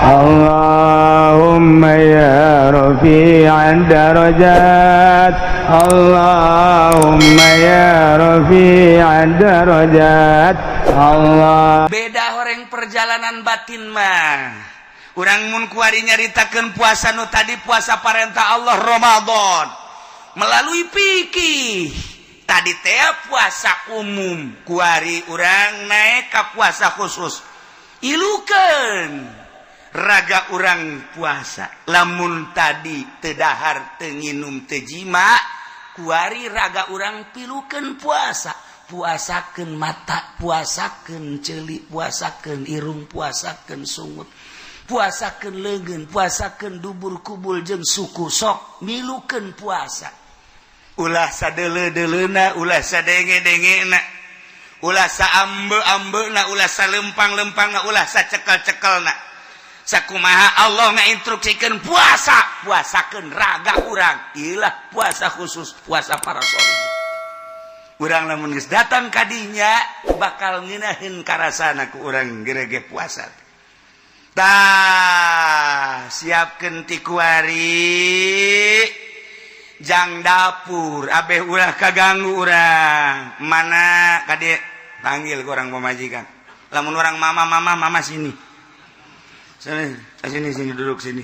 اللهم يا رفيع الدرجات، اللهم يا رفيع الدرجات، الله. Beda horeng perjalanan batin mah. Urang mun kuari nyaritakeun puasa nu tadi, puasa parentah Allah Ramadan melalui fikih tadi teh puasa umum, kuari urang naik ka puasa khusus. Ilukeun raga urang puasa. Lamun tadi teu dahar, teu nginum, teu jima, kuari raga urang pilukeun puasa. Puasakeun mata, puasakeun ceuli, puasakeun irung, puasakeun sungut, puasakeun leungeun, puasakeun dubur, kubul jeung suku. Sok milukeun puasa, ulah sadeuleu-deuleuna, ulah sadenge-dengena, ulah saambe-ambena, ulah salempang-lempangna, ulah sacekel-cekelna. Sakumaha Allah ngainstruksikeun puasa, puasakeun raga urang. Ilah puasa khusus, puasa para soleh. Urang lamun geus datang kadinya bakal ngeunaheun karasana ku urang gerege puasa. Tah, siapkeun ti kuari jang dapur abeh ulah kaganggu urang. Mana kade, panggil ku urang pamajikan. Lamun urang mama, mama, mama, sini sini sini sini, duduk sini.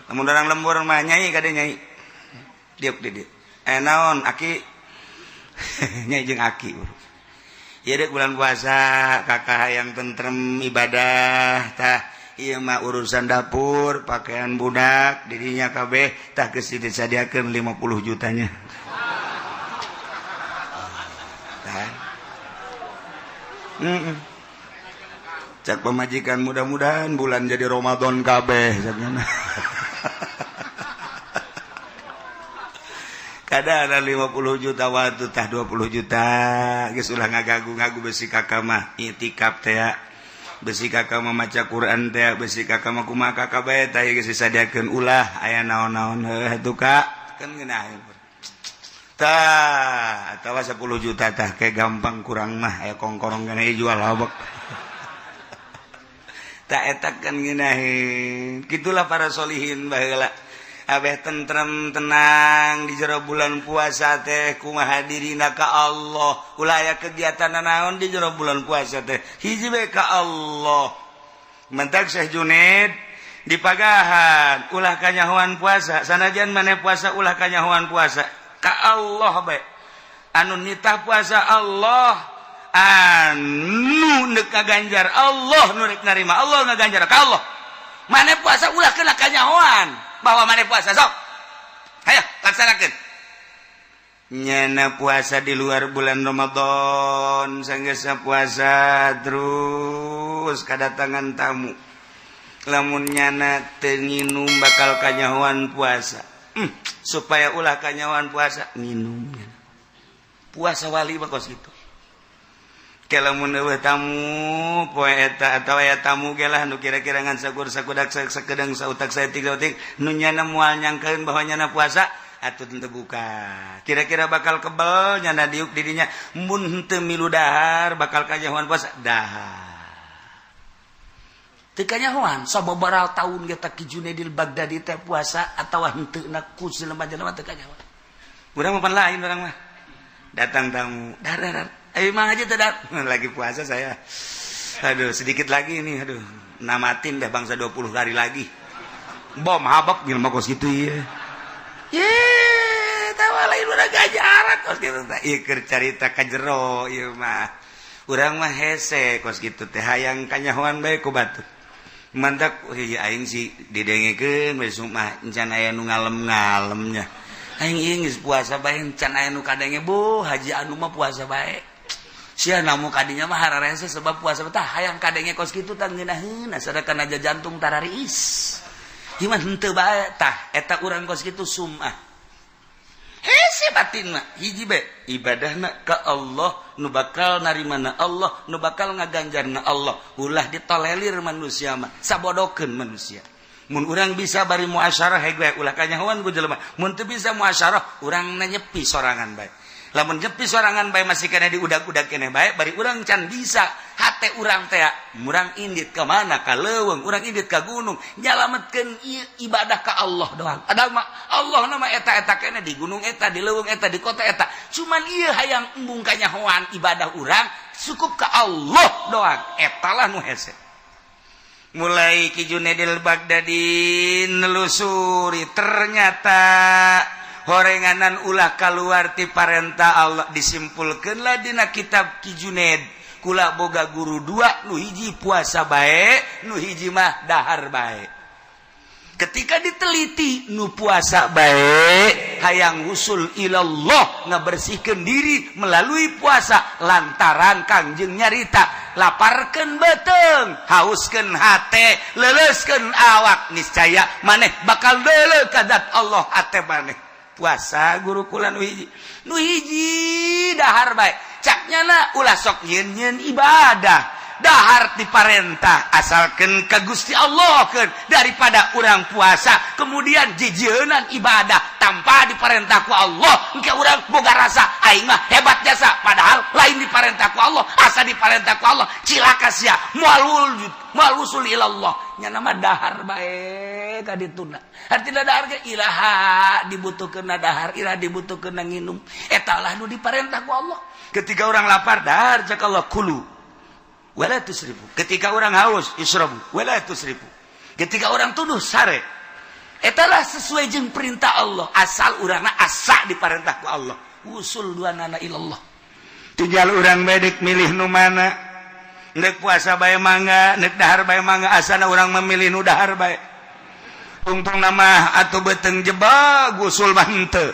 Lamun urang lembur mah, nyai, kade nyai, diuk di dieu. Eh, naon aki? Nyai jeung aki. Ieu dek bulan puasa, kakak yang tentrem ibadah. Tah, ieu mah urusan dapur, pakaian budak dirinya kabeh, tah geus disadiakeun 50 jutanya. Tah. Cak pamajikan, mudah-mudahan bulan jadi Ramadan kabeh caknya. Kada ada 50 juta waktu, tah 20 juta geus, ulah ngagagu-ngagu. Besi kakak mah itikaf teh, besi kakak mah maca Quran teh, besi kakak mah kumaha kakak bae. Tah, geus disadiakeun, ulah aya naon-naon. Heuh atuh, Kak, kan ngeunaheun. Tah, atawa 10 juta, tah kayak gampang kurang mah aya kongkorong kana jual habek. Tak eta kan ngeunaheun. Gitulah para solihin baheula, abeh tentrem, tenang di jero bulan puasa teh. Kumaha dirina ka Allah, ulah aya kegiatan naon di jero bulan puasa teh, hiji bae ka Allah. Mentak Syekh Junaid dipagahan ulah kanyahoan puasa. Sanajan maneh puasa, ulah kanyahoan puasa, ka Allah bae. Anu nitah puasa Allah, anu neuk ngaganjar Allah, nu rek narima Allah, ngaganjar ka Allah. Maneh puasa ulah kena kanyahoan bahwa maneh puasa. Sok hayo laksanakeun. Nyana puasa di luar bulan Ramadan, sanggeusna puasa terus kedatangan tamu, lamun nyana teu nginum bakal kanyahoan puasa. Supaya ulah kanyahoan puasa, minum. Puasa wali mah kos kitu. Lamun eueuh tamu poe eta atawa aya tamu ge lah nu kira-kira ngan sakur sakudak sakedeng sautak saeutik sautik, nu nyana moal nyangkeun bahwa nyana puasa, atuh teu buka. Kira-kira bakal kebel nyana diuk didinya, mun henteu milu dahar bakal kanyahoan puasa, dahar. Teu kanyahoan. Sababaraha taun ge Ki Junaidil Baghdadi teh puasa atawa henteu na ku jelema-jelema teu kanyahoan. Urang mah pan lain, urang mah datang tamu, dar dar, ayo mang aja tidak lagi puasa saya, aduh, sedikit lagi ini, aduh, namatin dah bangsa 20 hari lagi, bom habak jelema kos kitu. Ieu ye tawa lain urang gajaran kos kitu teh. Ieu keur carita ka jero ieu mah. Urang mah hese kos kitu teh, hayang kanyahoan bae ku batur. Mantak ieu aing sih didengekeun we mah encan aya nu ngalem-ngalemnya. Aing ieu geus puasa bae encan aya nu kadenge. Bu haji anu mah puasa bae sia namu kadinya mah hararese sebab puasa. Tah, hayang kadenge kos kitu tah ngeunaheun, sadakan aja jantung tarariis gimana henteu bae. Tah, eta urang kos kitu sumah hese batin mah, hiji bae ibadahna ka Allah, nu bakal narimana Allah, nu bakal ngaganjarna Allah. Ulah ditolelir manusia mah, sabodokeun manusia. Mun urang bisa bari muasyarah heg bae, ulah kanyahoan ku jelema. Mun teu bisa muasyarah, urang nyepi sorangan bae. Lamun nyepi sorangan bae masih kena diudag-udag kene bae, bari urang can bisa hate urang teh murang indit ka mana, ka leuweung, urang indit ka gunung, nyalametkeun ibadah ka Allah doang. Ada mah Allah nama eta-eta kene di gunung eta, di leuweung eta, di kota eta. Cuman ieu hayang embung kanyahoan ibadah urang cukup ka Allah doang. Etalah nu hese. Mulai Ki Junaidil Baghdadi nelusuri, ternyata horenganan ulah keluar ti parentah Allah. Disimpulkanlah dina kitab Ki Junaid, kula boga guru dua, nu hiji puasa bae, nu hiji mah dahar bae. Ketika diteliti, nu puasa bae hayang usul ilallah, ngabersihkan diri melalui puasa, lantaran Kangjeng nyarita laparkan beuteung, hauskan hate, leleskan awak, niscaya maneh bakal deuleu ka zat Allah hate maneh. Puasa guru kula nu hiji, nu hiji dahar bae. Caknya na ulah sok nyeun nyeun ibadah, dahar diparentah asalkan ke Gusti Allah kan, daripada urang puasa kemudian jijienan ibadah tanpa diparentah ku Allah, engke urang boga rasa aing mah hebat jasa, padahal lain diparentah ku Allah. Asa diparentah ku Allah, cilaka sia, moal wujud, moal usul ilallah. Nya nama dahar bae ka dituna, artina dahar ge iraha dibutuhkeun dahar, iraha dibutuhkeun nginum, eta lah nu diparentah ku Allah. Ketika orang lapar, dahar, cak Allah, kulu wala tusrifu. Ketika orang haus, israbu wala tusrifu. Ketika orang tunduh, sare. Etalah sesuai jeung perintah Allah, asal urangna asa diparentah ku Allah, usul dua nana ilallah. Tinggal urang bedek milih nu mana. Nek puasa bae mangga, nek dahar bae mangga, asana urang memilih nu dahar bae. Tungtung nama atau beuteung jebak, usul mah henteu.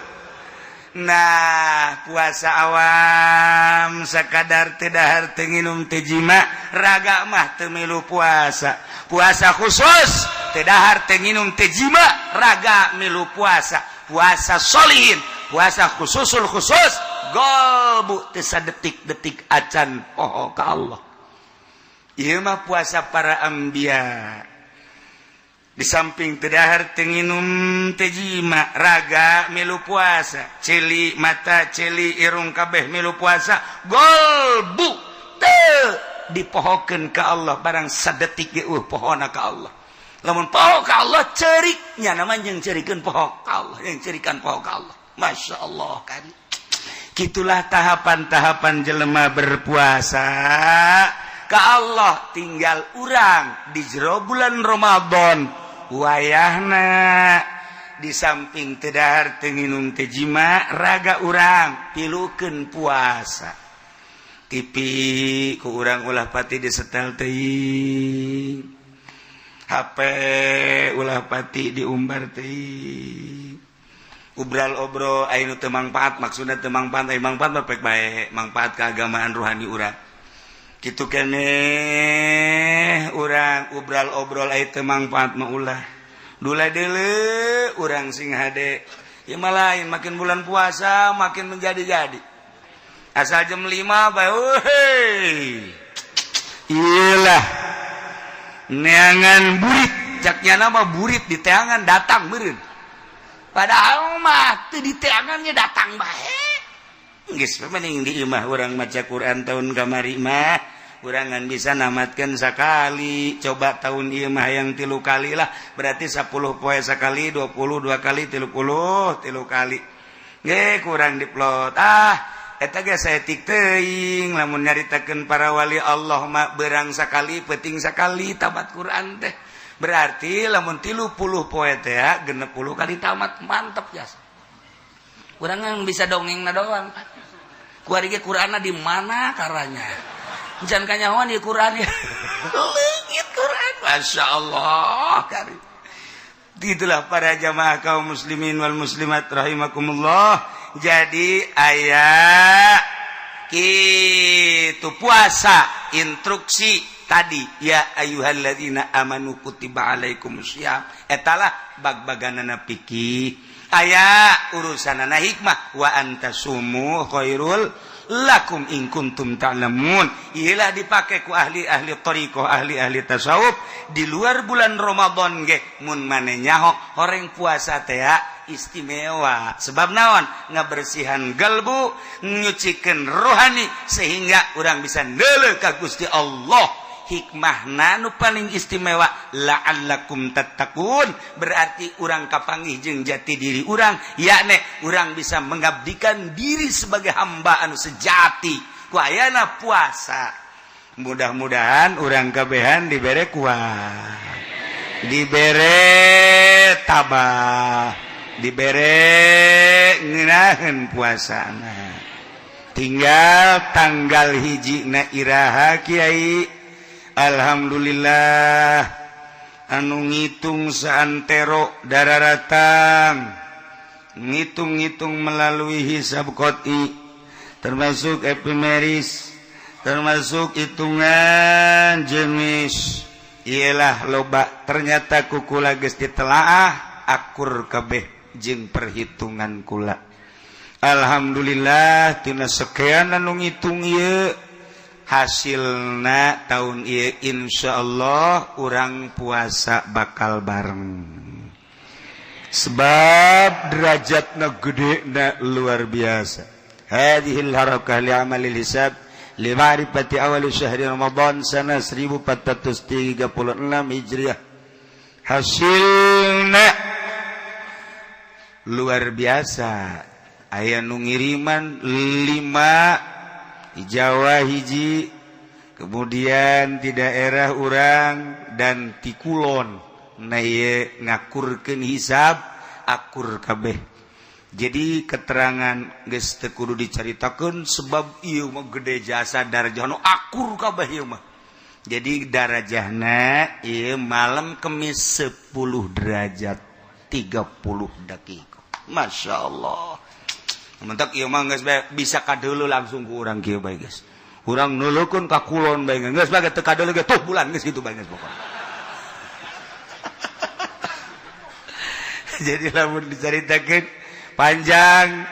Nah, puasa awam sekadar teu dahar, teu nginum, teu jima, raga mah teu milu puasa. Puasa khusus teu dahar, teu nginum, teu jima, raga milu puasa. Puasa solihin, puasa khususul khusus, golbu teu sadetik-detik acan poho ka Allah. Ieu mah puasa para anbiya. Di samping teu dahar, teu nginum, teu jima, raga milu puasa, ceuli mata, ceuli irung, kabeh milu puasa, golbu teu dipohokeun ka Allah barang sadetik ge pohona ka Allah. Lamun poho ka Allah, cerik nya nama jeung ceurikeun poho ka Allah, yang cerikan poho ka Allah. Masya Allah kan, gitulah tahapan-tahapan jelema berpuasa ka Allah. Tinggal urang di jero bulan Ramadan wayahna, di samping teu dahar, teu nginum, teu jima, raga urang pilukeun puasa. TV ku urang ulah pati disetel teuing, HP ulah pati diumbar teuing, ubral obrol anu teu mangpaat. Maksudna teu mangpaat, aya mangpaat mah pek bae, mangpaat keagamaan ruhani urang kitu keneh. Urang ubral obrol aya teu mangpaat mah ulah dula deuleu urang sing hade. Ya mah lain, makin bulan puasa makin menjadi-jadi. Asal jam 5 bae, hei, iyalah neangan burit, caknya nama burit di teangan datang meureun, padahal mah teu di teangannya datang bae. Geus mending di imah urang maca Quran. Tahun kamari mah kurangan bisa namatkan sekali, coba tahun ieu mah yang 3 kali lah, berarti 10 poe sekali, 22 kali, 30 3 kali ge kurang diplot. Ah, eta ge saeutik teuing. Lamun nyaritakeun para wali Allah mah berang sekali, penting sekali tamat Quran teh. Berarti lamun 30 poe teh 60 kali tamat, mantep jasa. Kurang bisa dongeng na doang. Kuari ge Qur'anna di mana karanya? Jangan kanyahoan di Quran ya. Leungit Quran. Masya Allah. Itulah para jamaah kaum muslimin wal muslimat rahimakumullah. Jadi aya kitu puasa, instruksi tadi, ya ayyuhalladzina amanu kutiba alaikumusiyam, etalah bag-baganana fikih, aya urusanana hikmah, wa antasumu khairul. lakum in kuntum ta'lamun. Iyalah dipake ku ahli-ahli thariqah, ahli-ahli tasawuf di luar bulan Ramadan ge mun mane nyaho horeng puasa teh istimewa. Sebab naon? Ngabersihan galbu, nyucikeun rohani sehingga urang bisa neuleuh ka Gusti Allah. Hikmah nu paling istimewa, la'allakum tattaqun, berarti urang kapanggih jeung jati diri urang, yakni urang bisa mengabdikan diri sebagai hamba anu sejati ku ayana puasa. Mudah-mudahan urang kabehan dibere kuat, dibere tabah, dibere ngeunaheun puasana. Tinggal tanggal 1 na iraha, Kiai? Alhamdulillah, anu ngitung saantero dararatang, ngitung-ngitung melalui hisab qot'i, termasuk epimeris, termasuk hitungan jenis, ialah loba. Ternyata ku kula geus ditelaah, akur kabeh jeung perhitungan kula. Alhamdulillah, tina sekian anu ngitung ieu hasilna, tahun ieu Insya Allah urang puasa bakal bareng, sebab derajatna gede na luar biasa. Hadhil harakah li amalil hisab li ma'rifati awal syahri Ramadan sana 1436 Hijriah, hasilna luar biasa. Aya nu ngiriman 5 di Jawa hiji, kemudian di daerah urang dan ti kulon. Nah, ngakurkeun hisab akur kabeh. Jadi keterangan geus teu kudu dicaritakeun, sebab ieu mah gede jasa darajah nu akur kabeh ieu mah. Jadi darajahna ieu malam Kemis 10 derajat 30 detik. Masya Allah. Mentak ieu mah geus bisa kadeuleu langsung ku urang kieu bae geus. Urang neuleukeun ka kulon bae geus bae, teu kadeuleu ge tuh bulan geus kitu bae geus pokona. Jadi lamun dicaritakeun panjang,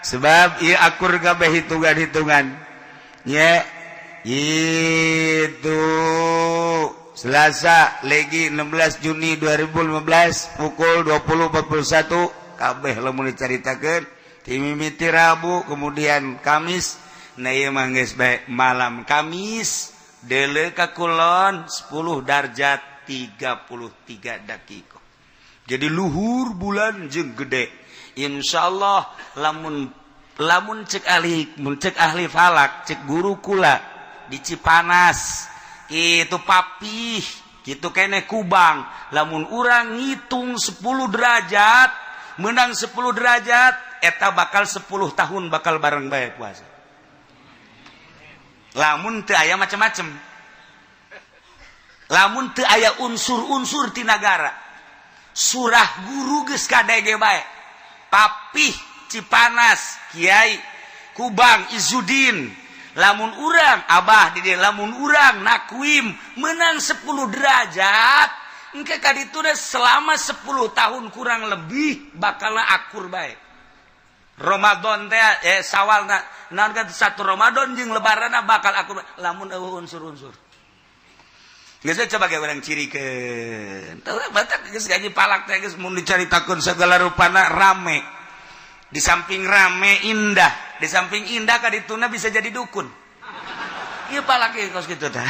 sebab ieu akur kabeh hitungan-hitungan. Nya itu Selasa legi 16 Juni 2015 pukul 20.41 kabeh lamun dicaritakeun timimiti Rabu, kemudian Kamis. Nah, ieu mah geus bae malam Kamis deuleu ka kulon 10 derajat 33 dakika. Jadi luhur bulan jeung gede. Insyaallah lamun lamun cek ahli, mun cek ahli falak, cek guru kula di Cipanas itu, Papih gitu kene, Kubang, lamun urang ngitung 10 derajat menang 10 derajat, eta bakal 10 tahun bakal bareng bae puasa, lamun teu aya macem-macem, lamun teu aya unsur-unsur ti nagara. Surah guru geus kadege bae, Papih, Cipanas, Kiai Kubang Izudin, lamun urang Abah di dieu, lamun urang nakwim menang 10 derajat engke ka ditu selama 10 tahun kurang lebih bakal akur bae. Ramadan teh Sawal na naon kan, satu Ramadan jeung Lebaran bakal akur lamun eueuh unsur-unsur. Geus coba ge urang cirikeun. Teu batak geus gaji palak teh geus mun dicaritakeun segala rupana rame. Di samping rame indah, di samping indah kadituna bisa jadi dukun. Ieu palak ieu kos kitu tah.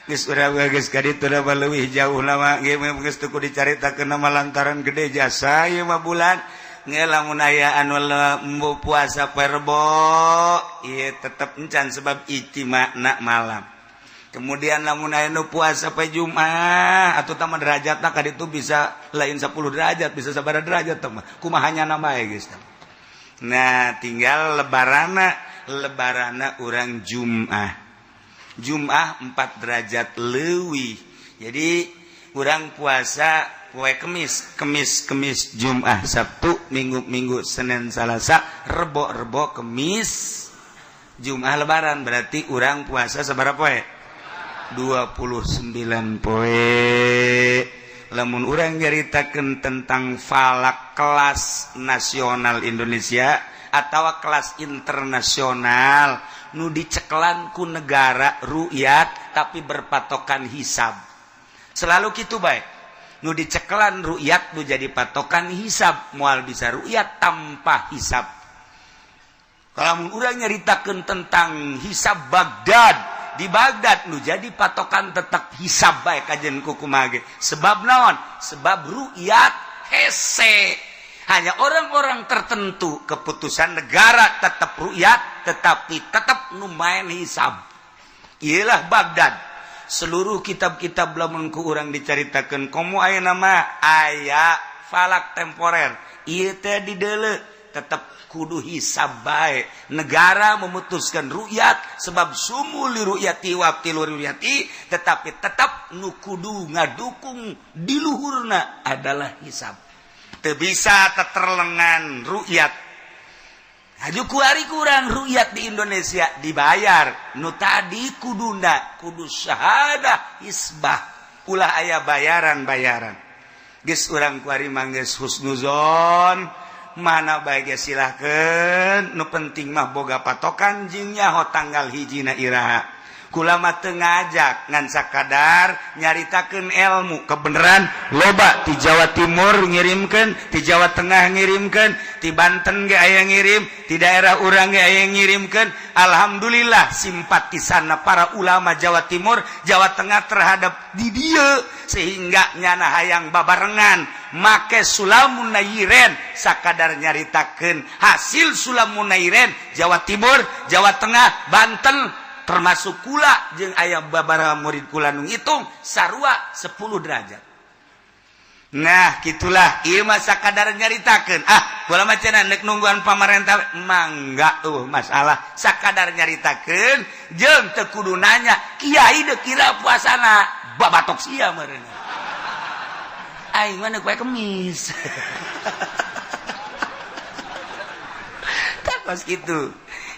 Geus urang geus kadituna mah leuwih jauh lama ge geus teu kudu dicaritakeun nama, lantaran gede jasa ieu mah bulan. Nge lamun aya anu lembu puasa perbo ieu tetep encan, sebab ijtima'na malam. Kemudian lamun aya nu puasa poe Jumat atau tambah derajatna ka ditu bisa lain 10 derajat, bisa sabaraha derajat teh mah kumaha nya bae geus. Nah, tinggal lebarana, lebarana urang Jumat, Jumat 4 derajat leuwih. Jadi urang puasa poe Kemis, Kemis, Kemis, Jumat, Sabtu, Minggu, Minggu, Senin, Salasa, Rebo, Rebo, Kemis, Jumat Lebaran, berarti urang puasa sabaraha poe? 29 poe. Lamun urang nyaritakeun tentang falak kelas nasional Indonesia atau kelas internasional nu dicekelan ku negara rukyat tapi berpatokan hisab. Selalu kitu bae. Nu dicekelan rukyat nu jadi patokan hisab, moal bisa rukyat tanpa hisab. Kalau urang nyaritakeun tentang hisab Baghdad, di Baghdad nu jadi patokan tetap hisab bae kajen kukumaha ge. Sebab naon? Sebab rukyat hese. Hanya orang-orang tertentu, keputusan negara tetap rukyat tetapi tetap nu main hisab. Iyalah Baghdad. Seluruh kitab-kitab lamun ku urang dicaritakeun komo aya nama aya falak temporer. Ieu teh dideuleu tetap kudu hisab bae. Negara memutuskan rukyat sebab sumu li ru'yati wa abtilu ru'yati, tetapi tetap nu kudu ngadukung di luhurna adalah hisab. Teu bisa teterlengan rukyat. Haju kuari kurang rukyat di Indonesia dibayar. Nu tadi kuduna kudu syahadah hisbah. Ulah aya bayaran-bayaran. Geus urang kuari mah geus husnuzon. Mana bae ge silahkeun, nu penting mah boga patokan jeung nyaho tanggal hijina iraha. Kula mah teu ngajak ngan sakadar nyaritakeun ilmu kebenaran loba ti Jawa Timur ngirimkeun, ti Jawa Tengah ngirimkeun, ti Banten ge aya ngirim, ti daerah urang ge aya ngirimkeun. Alhamdulillah simpatisanna para ulama Jawa Timur, Jawa Tengah terhadap di dieu sehingga nyana hayang babarengan make sulamun nayiren sakadar nyaritakeun hasil sulamun nayiren Jawa Timur, Jawa Tengah, Banten termasuk kula jeung aya babaraha murid kula nu ngitung sarua 10 derajat. Nah, gitulah ieu mah sakadar nyaritakeun. Ah, kula mah cenah nek nungguan pamarentah mangga tuh masalah sakadar nyaritakeun jeung teu kudu nanya kiai deuk kira puasana babatok sia meureun. Aing mah neuk poe Kemis. Tah pas kitu.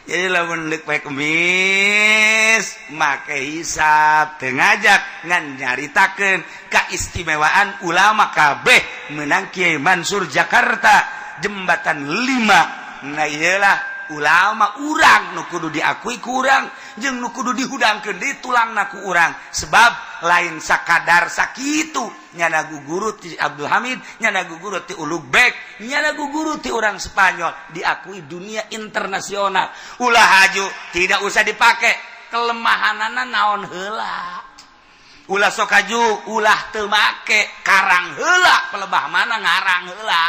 Jadi lamun deuk poe Kemis make hisab teu ngajak ngan nyaritakeun kaistimewaan ulama kabeh menang Kiai Mansur Jakarta jembatan 5. Nah iyalah ulama urang nu kudu diakui ku urang jeung nu kudu dihudangkeun di tulangna ku urang sebab lain sakadar sakitu nyana guguru ti Abdul Hamid, nyana guguru ti Ulugbek, nyana guguru ti urang Spanyol diakui dunia internasional. Ulah haju tidak usah dipakai kelemahanana naon heula. Ulah sok haju ulah teu make karang heula pelebah mana ngarang heula.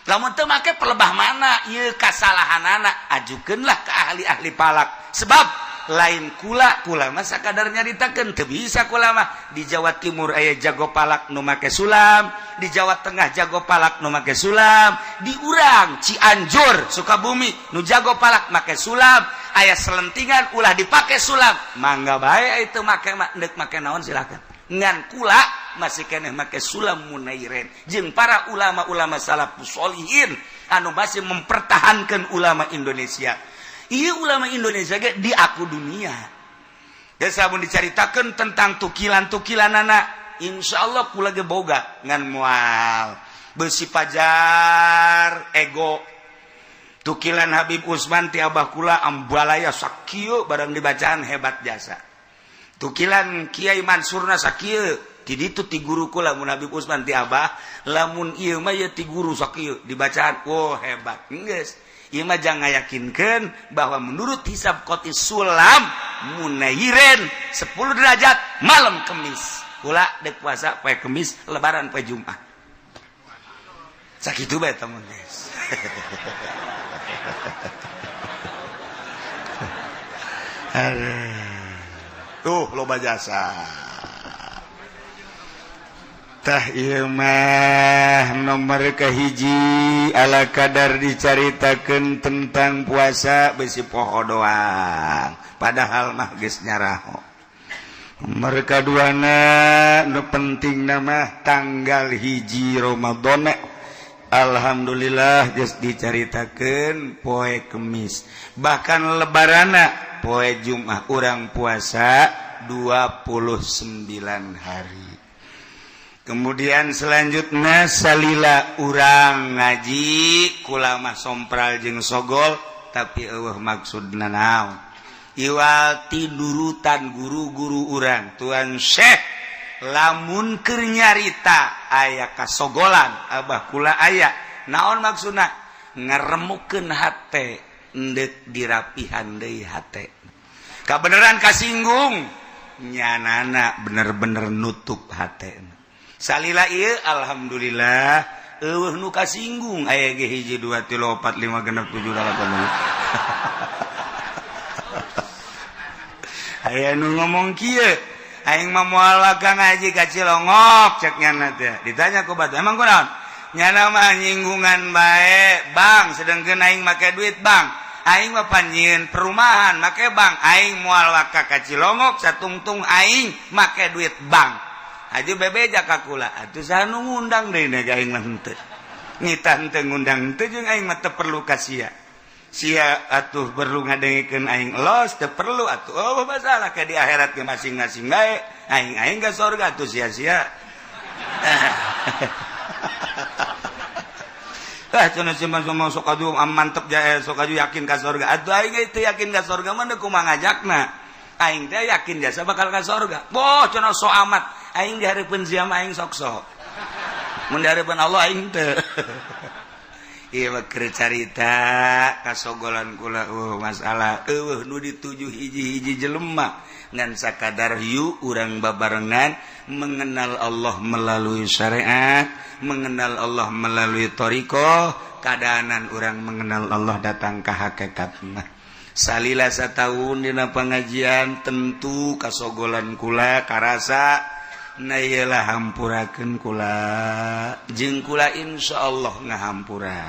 Lamun teu make pelebah mana ieu kasalahanana ajukeunlah ke ahli-ahli falak. Sebab lain kula kula mah sakadar nyaritakeun teu bisa kula mah. Di Jawa Timur aya jago palak nu make sulam, di Jawa Tengah jago palak nu make sulam, di urang Cianjur Sukabumi nu jago palak make sulam, aya selentingan ulah dipake sulam. Mangga bae itu make deuk make naon silakan. Ngan kula masih keneh make sulam munairen jeung para ulama-ulama salafus sholihin anu masih mempertahankan ulama Indonesia. Iya ulama Indonesia ge diaku dunia. Geus lamun dicaritakeun tentang tukilan-tukilanana, insyaallah kula ge boga ngan moal beusi pajar ego. Tukilan Habib Usman ti abah kula ambalaya sakieu barang dibacaan hebat jasa. Tukilan Kiai Mansurna sakieu ti ditu ti guru kula mun Habib Usman ti abah lamun ieu mah ieu ti guru sakieu dibacaan oh hebat. Geus ieu mah jangan ngayakinkeun bahwa menurut hisab qoti sulam munayiren 10 derajat malam Kemis. Kula dek puasa poe Kemis, lebaran poe Jumat. Sakitu bae temun geus. Tuh loba jasa. Tah ieu mah nomor kahiji ala kadar dicaritakeun tentang puasa besi poho doang padahal mah geus nyaraho. Nomor kaduana nu penting nama tanggal 1 Ramadan. Alhamdulillah geus dicaritakeun poe Kemis, bahkan lebarana poe Jumat urang puasa 29 hari. Kemudian selanjutnya, salila urang ngaji, kula mah sompral jeung sogol, tapi euweuh maksudna naon. Iwal ti nurutan guru-guru urang, Tuan Syekh, lamun keur nyarita aya kasogolan, abah kula aya naon maksudna, ngaremukeun hate, endek dirapihan deui hate. Kabeneran kasinggung, nyanana bener-bener nutup hate. Salila ieu, alhamdulillah euweuh nu kasinggung. Aya ge hiji, dua, tilu, opat, lima, genep, tujuh, dalapan. Aya nu ngomong kieu, "Aing mah moal waka ngaji ka Cilongok," cek nyana teh. Ditanya ku batur, "Emang kunaon?" "Nyana mah nyinggungan bae, Bang, sedengkeun aing make duit bank. Aing mah panjieun perumahan make bank. Aing moal waka ka Cilongok satungtung aing make duit bank." Aja bebeja ka kula, "Atuh saha nu ngundang deui na aing mah henteu nitah, henteu ngundang henteu, jeung aing mah teu perlu ka sia. Sia atuh perlu ngadengikeun aing los, teu perlu atuh. Oh, masalah ke di akhirat ge masing-masing bae. Aing aing ka surga atuh sia-sia." Ah, cenah si mah sok aju mantep ja, sok aju yakin ka surga. Atuh aing ge teu yakin ka surga mah, kumaha ngajakna? Aing teh yakin jasa bakal ka surga. Boh, cenah, so amat. Aing di hareupeun sia mah aing sok-sok, mun di hareupeun Allah aing teu. Ieu mah keur carita kasogolan kula. Masalah euweuh nu dituju hiji-hiji jelema, ngan sakadar yuk urang babarengan mengenal Allah melalui syariat, mengenal Allah melalui thoriqoh, keadaanan urang mengenal Allah datang ke hakikat mah. Salila satahun dina pengajian, tentu kasogolan kula karasa. Na iyalah, hampurakeun kula jeung kula insya Allah ngahampura.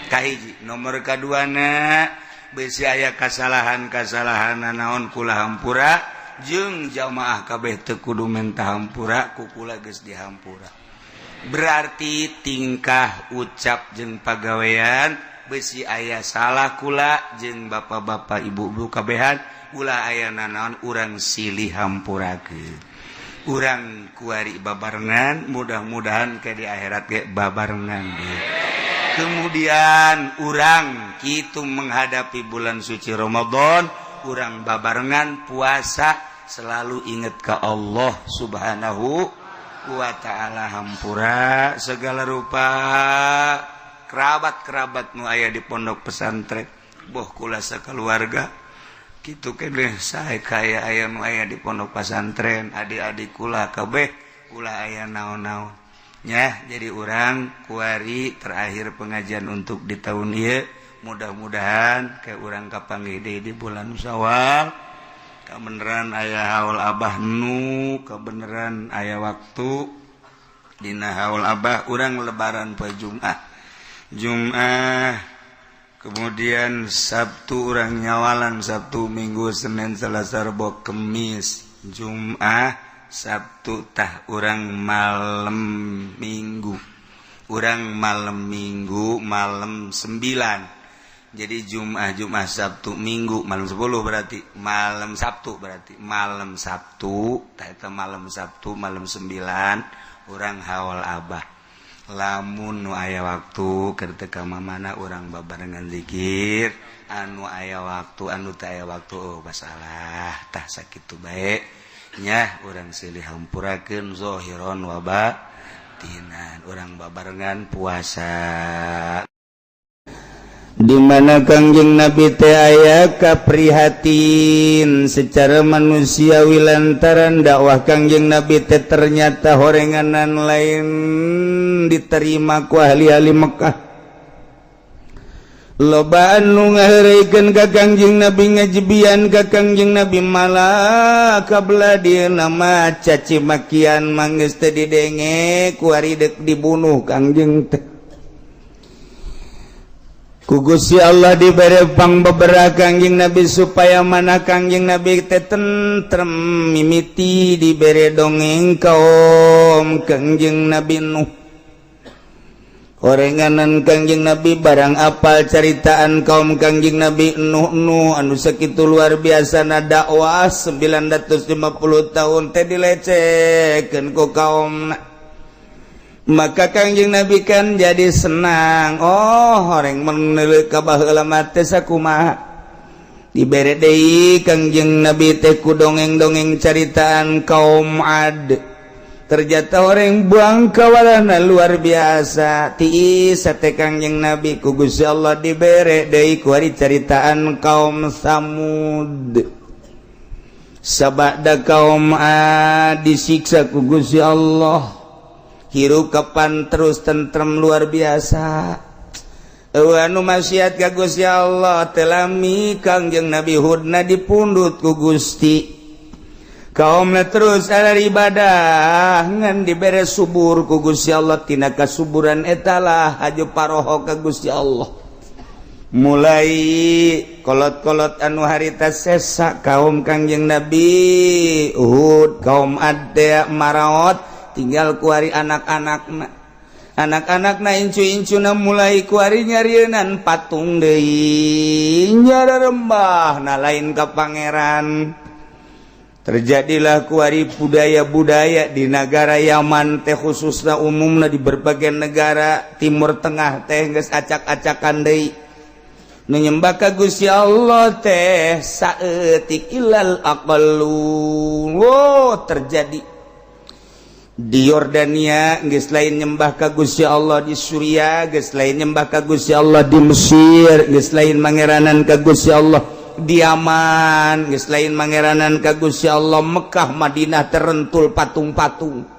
Kahiji, nomor kaduana, besi aya kasalahan-kasalahan naon, kula hampura jeung jamaah kabeh teu kudu menta hampura ku kula, geus dihampura. Berarti tingkah ucap jeung pagawean besi aya salah kula jeung bapak-bapak, ibu-ibu kabehan, ulah aya nanaon, urang silih hampurakeun. Urang kuari babarengan, mudah-mudahan ke di akhirat ge babarengan deui. Kemudian urang kitu menghadapi bulan suci Ramadan, urang babarengan puasa, selalu ingat ke Allah Subhanahu wa Ta'ala. Hampura segala rupa kerabat-kerabat nu aya di pondok pesantren, boh kula sakeluarga gitu keneh, saya kaya aya nu aya di pondok pesantren, adik-adik kula kabeh, ulah aya naon-naon ya. Jadi urang kuari terakhir pengajian untuk di tahun ieu, mudah-mudahan ke urang kapanggih deui di bulan Syawal. Kebenaran aya haul Abah nu kebenaran aya waktu dina haul Abah, urang lebaran poe Jumat. Jumat, kemudian Sabtu urang nyawalan, Sabtu, Minggu, Senin, Selasa, Rebo, Kemis, Jumat, Sabtu. Tah, urang malam Minggu, urang malam Minggu malam 9. Jadi Jumat, Jumat, Sabtu, Minggu malam 10, berarti malam Sabtu, berarti malam Sabtu. Tah, eta malam Sabtu malam 9 urang haul Abah. Lamun nu aya waktu keur teu ka mana, urang babarengan zikir anu aya waktu. Anu teu aya waktu, oh, masalah. Tah, sakitu bae nya. Urang silih hampurakeun zohiron wa batinan, urang babarengan puasa. Di mana Kangjeng Nabi teh aya kaprihatin secara manusiawi lantaran dakwah Kangjeng Nabi teh ternyata horenganan lain diterima ku ahli-ahli Mekah. Loba anu ngaheureuykeun ka Kangjeng Nabi, ngajebian ka Kangjeng Nabi, malah kabelah dieu nama caci makian manggeus teu didenge, kuari deuk dibunuh Kangjeng teh. Ku Gusti Allah dibere pang beberapa Kangjeng Nabi supaya mana Kangjeng Nabi teh tentrem. Mimiti dibere dongeng kaum Kangjeng Nabi Nuh. Orenganan Kangjeng Nabi barang apal ceritaan kaum Kangjeng Nabi Nuh. Nuh anu sakitu luar biasa na dakwah 950 tahun teh dilecehkeun ku kaum. Maka Kangjeng Nabi kan jadi senang. Oh, horeng meneuleuh ka baheula mah teh sakumaha. Dibere deui Kangjeng Nabi teh ku dongeng-dongeng caritaan kaum Ad. Ternyata orang buang kawalana luar biasa. Tiis teh Kangjeng Nabi, ku Gusti Allah dibere deui ku ari caritaan kaum Samud. Sabada kaum Ad disiksa ku Gusti Allah, hirup kapan terus tentrem luar biasa. Anu maksiat ka Gusti Allah telami Kangjeng Nabi Hudna dipundut ku Gusti. Kaumna terus ada ibadah ngan dibere subur ku Gusti Allah. Tina kasuburan etalah haju paroho ka Gusti Allah. Mulai kolot-kolot anu harita sesa kaum Kangjeng Nabi Hud, kaum Ad maraot, tinggal kuari anak-anak. Anak-anak na incu-incuna mulai kuari nyarieunan patung deui, nyarembah na lain ka pangeran. Terjadilah kuari budaya-budaya di negara Yaman teh, khususnya umumna di berbagai negara Timur Tengah teh geus acak-acakan deui. Nu nyembah ka Gusti Allah teh saeutik, ilal aqallun. Wow, terjadi di Yordania geus lain nyembah ka Gusti Allah, di Suriah geus lain nyembah ka Gusti Allah, di Mesir geus lain mangeranan ka Gusti Allah, di Yaman geus lain mangeranan ka Gusti Allah, Mekah Madinah terentul patung-patung.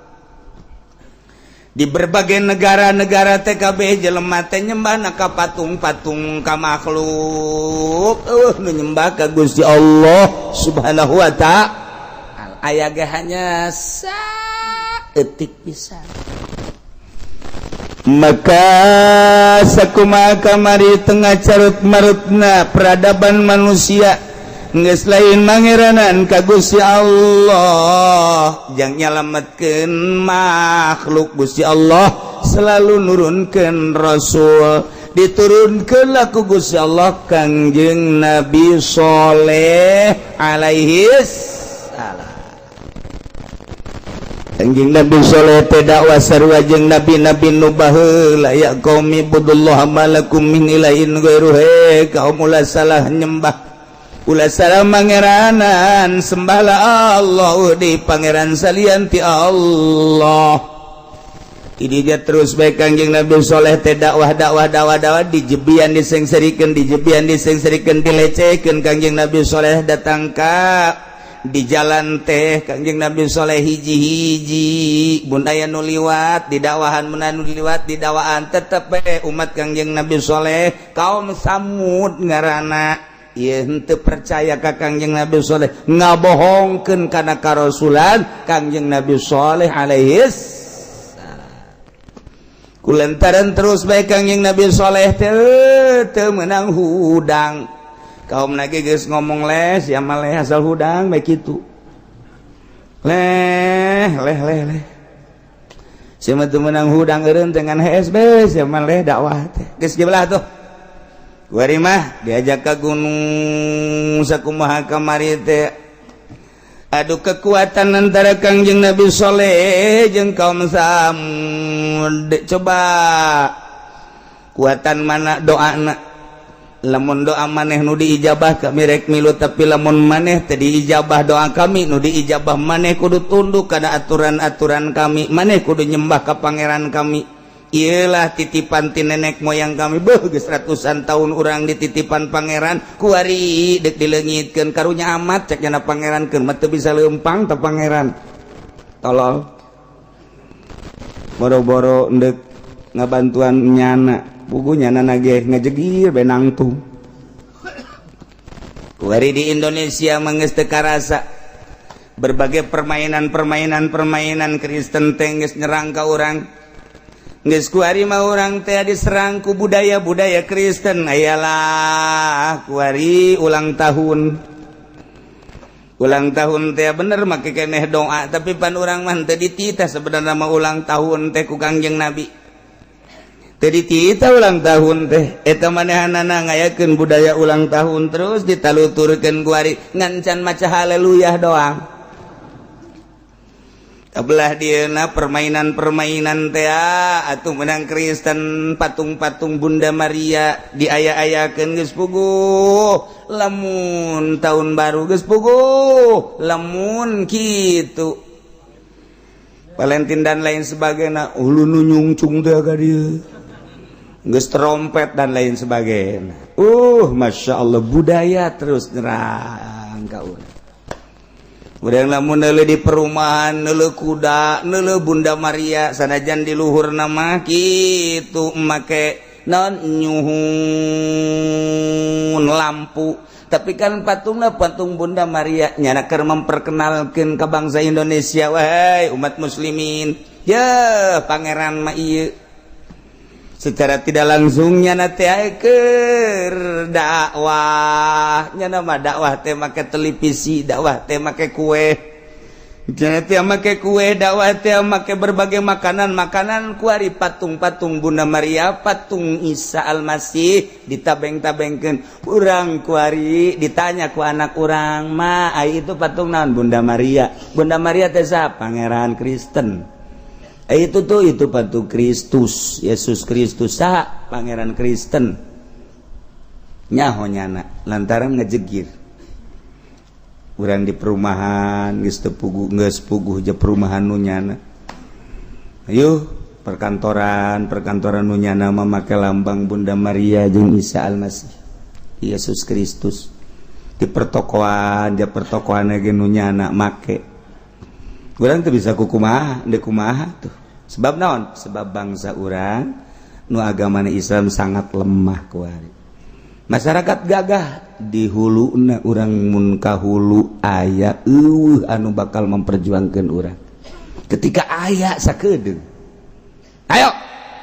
Di berbagai negara-negara TKB jelema teh nyembah ka patung-patung, ka makhluk. Nu nyembah ka Gusti Allah Subhanahu wa Ta'ala aya ge hanya saeutik pisan. Maka sakumaha kamari tengah carut marutna peradaban manusia, geus lain mangeranan ka Gusti Allah jang nyalametkeun makhluk, Gusti Allah selalu nurunkeun rasul. Diturunkeun lah ku Gusti Allah Kangjeng Nabi Soleh alaihi salam. Kangjeng Nabi Soleh teh dakwah sarua jeung nabi-nabi nu baheula, "Ya qaumi budullaha malakum min ilahin ghairuhu." Kaum, ulah salah nyembah, ulah salah mangeranan, sembahlah Allah, di pangeran salian ti Allah. Ini dia terus baik Kangjeng Nabi Soleh teh dakwah, dakwah, dakwah, dakwah, dijebian, disengserikeun, dijebian, disengserikeun, dilecehkeun. Kangjeng Nabi Soleh datang ka di jalan teh, Kangjeng Nabi Soleh hiji-hiji mun aya nu liwat didakwahan, mun anu liwat didakwaan. Tetep bae umat Kangjeng Nabi Soleh, kaum Samud ngaranna ieu, henteu percaya ka Kangjeng Nabi Soleh, ngabohongkeun kana karasulan Kangjeng Nabi Soleh alaihi salam. Kulantaran terus bae Kangjeng Nabi Soleh teh teu meunang hudang, kaum lagi geus ngomong, "Les ya mah leh, asal hudang bae kitu, leh leh leh leh." Sia mah teu meunang hudang eureun dengan HSB, sia mah leh dakwah teh geus belah tuh. Kuari mah diajak ke gunung. Sakumaha kamari teh adu kekuatan antara Kangjeng Nabi Soleh jeung kaum Samud. Coba kuatan mana doana? Lamun doa maneh nu diijabah, kami rek milu, tapi lamun maneh teu diijabah doa kami, nu diijabah maneh kudu tunduk kana aturan-aturan kami, maneh kudu nyembah ka pangeran kami. Iyalah titipan ti nenek moyang kami. Beuh, geus ratusan tahun urang dititipan pangeran, kuari dek dileungitkeun. Karunya amat cek nyana pangeran, keun mah teu bisa leumpang teh pangeran. Tolol, boro-boro ndek ngabantuan nyana, pugu nyana nage ngejegir benang tuh. Kuari di Indonesia mah geus teu karasa berbagai permainan-permainan, permainan Kristen teh geus nyerang ka urang. Geus kuari mah urang teh diserang ku budaya-budaya Kristen. Ayalah kuari ulang tahun, ulang tahun teh bener make keneh doa, tapi pan urang mah teu dititah sebenarnya mah ulang tahun teh ku Kangjeng Nabi. Teu dititah ulang tahun teh. Eta manehanana ngayakeun budaya ulang tahun, terus ditaluturkeun kuari ngan can maca haleluya doang. Belah dieuna permainan-permainan teh atuh menang Kristen, patung-patung Bunda Maria diaya-ayakeun geus puguh lamun tahun baru, geus puguh lamun kitu Valentine dan lain sebagainya, ulu nu nyungcung teh ka dieu geus trompet dan lain sebagainya. Masya Allah, budaya terus nyerang ka urang. Urang lamun neuleuh di perumahan, neuleuh kuda, neuleuh Bunda Maria, sanajan di luhur nama kitu make naon, nyuhun lampu, tapi kan patungna patung Bunda Maria. Nyana keur memperkenalkeun ke bangsa Indonesia, wahai umat muslimin ya, pangeran mah ieu. Secara tidak langsungnya na teh keur dakwah. Nya mah dakwah teh make televisi, dakwah teh make kue, nya teh make kue, dakwah teh make berbagai makanan makanan. Kuari patung-patung Bunda Maria, patung Isa Almasih ditabeng-tabengkeun. Urang kuari ditanya ku anak urang mah, "Ai itu patung naon?" "Bunda Maria." "Bunda Maria teh saha?" "Pangeran Kristen." "Itu tuh, itu patung Kristus, Yesus Kristus." "Saha?" "Pangeran Kristen." Nyaho nyana lantaran ngejegir. Urang di perumahan geus teu puguh, geus puguh je perumahan nu nyana. Ayo perkantoran, perkantoran nu nyana memakai lambang Bunda Maria jeung Isa Almasih, Yesus Kristus. Di pertokoan, di pertokoan ge nu nyana make. Urang tuh bisa kukumaha, deuk kumaha tuh. Sebab naon? Sebab bangsa urang nu agamana Islam sangat lemah kuari. Masyarakat gagah di huluna urang, mun ka hulu aya euweuh anu bakal memperjuangkan urang. Ketika aya sakedeung, ayo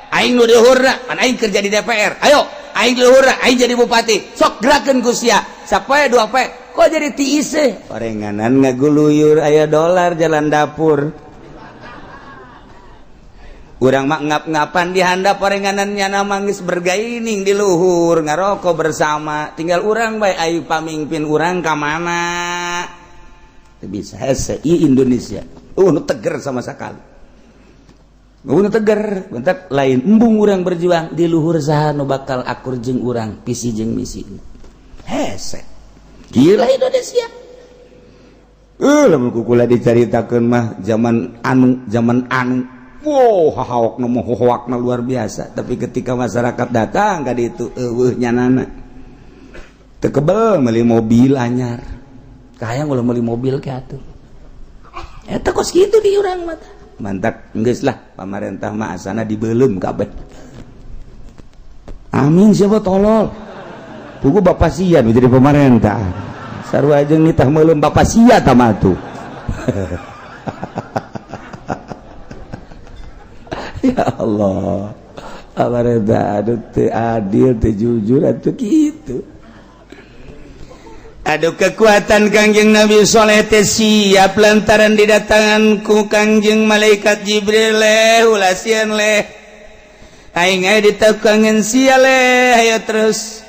aing nu di luhurna, pan aing kerja di DPR, ayo aing di luhurna, aing jadi bupati, sok gerakeun ku sia sapoe dua poe kok jadi tiis. Orenganan ngaguluyur, aya dolar jalan dapur. Urang mah ngap-ngapan di handap orenganan, nyana mangis bergaining di luhur, ngarokok bersama. Tinggal urang bae, ayo pamimpin urang ka mana? Teu bisa. Hese ieu Indonesia. Nu teger sama sekali. Nu teger bentak lain embung urang berjuang di luhur, saha nu bakal akur jeung urang, visi jeung misi? Hese. Gila Indonesia. Lamun kukula dicaritakeun mah zaman anu, zaman anu. Wow, hahawak nu hohoakna luar biasa. Tapi ketika masyarakat datang ka ditu, euweuh nyanana. Teu kebel meuli mobil anyar. Kahayang ulah meuli mobil ke atuh. Eta kos kitu di urang mah. Mantak geus lah, pamarentah mah asana dibeuleum kabeh. Amin, siapa tolol. Pugu bapak sia nu jadi pemerintah. Sarua jeung nitah meuleum bapak sia tah tuh. Ya Allah. Pemerintah, aduh, teu adil, teu jujur atuh kitu. Aduh, kekuatan Kangjeng Nabi Soleh teh siap lantaran didatangan ku Kangjeng Malaikat Jibril, leh, ulah sieun leh. Aing aya ditekangan sia leh, ayo terus.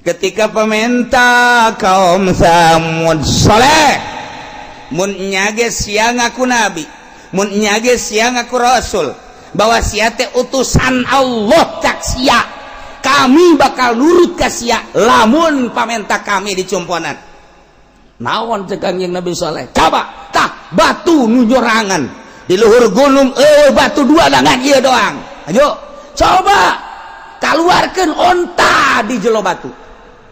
Ketika pemerintah kaum Samud, "Soleh, mun nyage sia ngaku nabi, mun nyage sia ngaku rasul, bahwa sia teh utusan Allah, cak sia, kami bakal nurut ka sia lamun pamenta kami dicumponan." Naon cek Kangjeng Nabi Soleh? "Coba tah batu nu nyorangan di luhur gunung, eh, batu dua dangan ieu doang. Ayo coba keluarkan onta di jelo batu."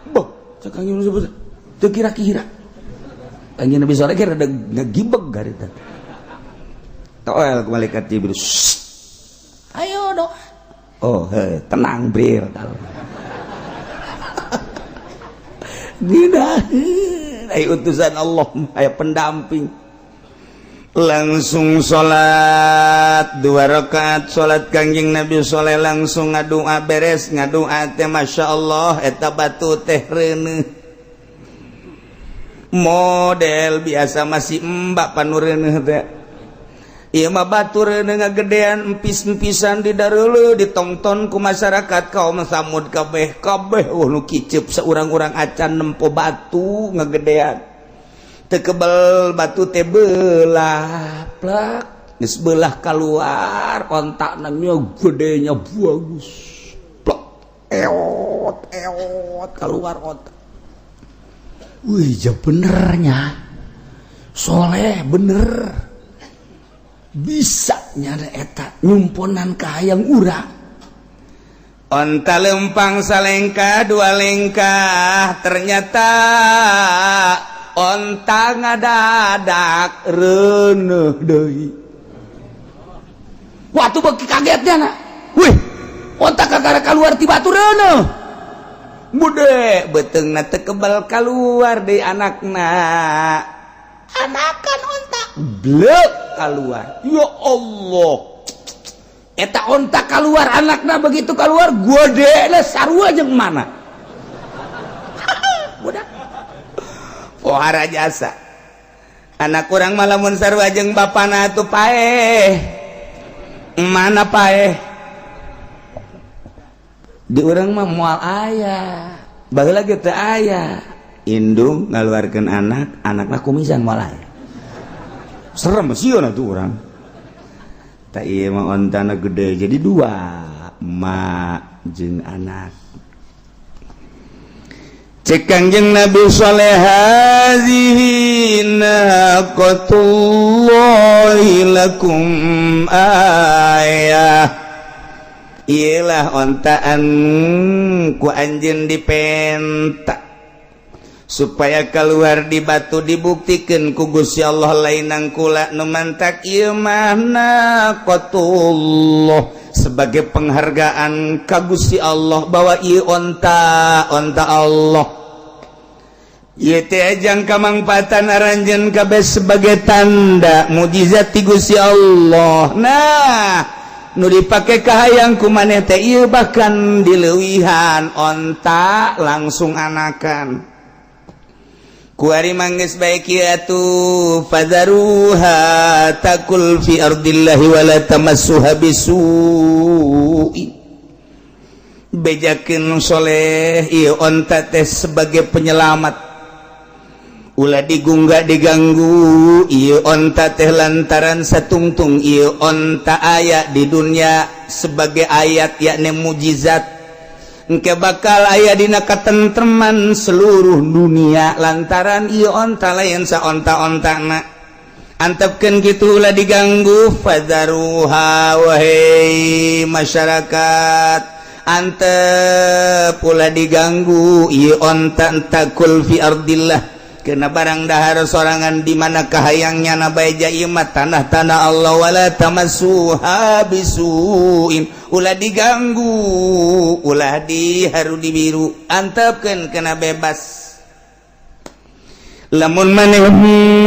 Boh, cek Kangjeng Nabi, teu kira-kira Kangjeng Nabi Soleh kira ada ngegibeg garita. Toel malaikat Jibril, "Ayo dong." Oh he, tenang Bril, kalau ayo utusan Allah aya pendamping. Langsung salat dua rakaat, salat Kangjeng Nabi Soleh, langsung ngadua. Beres ngadua teh, Masya Allah, eta batu teh reuneuh. Model biasa masih mbak panu reuneuh teh. Ieu mah batu reuneuh, ngagedean, empis-empisan di dareuleuh, ditongton ku masyarakat kaum Samud kabeh kabeh. Oh, nu kiceup saurang-urang acan nempo batu ngagedean. Teu kebel, batu teh belah, plak, geus belah keluar ontakna, gedenya bagus, plak, eot eot keluar onta. Wih, ja benernya soleh, bener bisa nyana eta nyumponan kahayang urang. Onta lempang salengkah, dua lengkah, ternyata onta ngadadak reuneuh deui. Waktu beki kagetnya na, wih, onta kakara keluar ti batu, reuneuh bude, beuteungna teu kebal, keluar deui anakna, anakan onta blek keluar. Ya Allah, eta onta keluar anakna, begitu keluar gede sarua jeung mana budak pohara jasa. Anak kurang malamun sarua jeung bapana tuh paeh, mana paeh. Di urang mah moal aya, baheula ge teu aya indung ngaluarkeun anak, anakna kumisan, moal aya. Serem sieun atuh urang. Tak, ieu mah ontana gede, jadi dua, emak jeung anak. Cek Kangjeng Nabi Saleh, "Hazihi naqatullahi lakum ayah." Iyalah ontaan ku anjeun dipenta supaya keluar di batu, dibuktikan ku Gusti Allah lainang kula nu mantak, ieu mah naqatullah sebagai penghargaan ka Gusti Allah bahwa ieu onta onta Allah. Ieu teh ajang kamangpaatan aranjeun kabeh sebagai tanda mujizat ti Gusti Allah. Nah, nu dipake kahayang ku maneh teh ieu, bahkan dileuwihan, onta langsung anakan. Kuari manggis baik atuh, fadzaruha ta'kul fi ardillahi wala tamassuha bisu'i. Bejakeun soleh, ieu onta teh sebagai penyelamat, ulah digunggah, diganggu ieu onta teh, lantaran satungtung ieu onta aya di dunia sebagai ayat, yakni mujizat. Engke bakal aya dina katentreman seluruh dunia lantaran ieu onta lain sa onta-ontana. Antepkeun kitu, ulah diganggu. Fadzaruha, wahai masyarakat, antep, ulah diganggu ieu onta, ta'kul fi ardillah, kena barang dahar sorangan di mana kahayangnya na bae, ieu mah tanah-tanah Allah. Wala tamassuha bisuin, ulah diganggu, ulah diharu dibiru, antepkeun kena bebas. Lamun maneh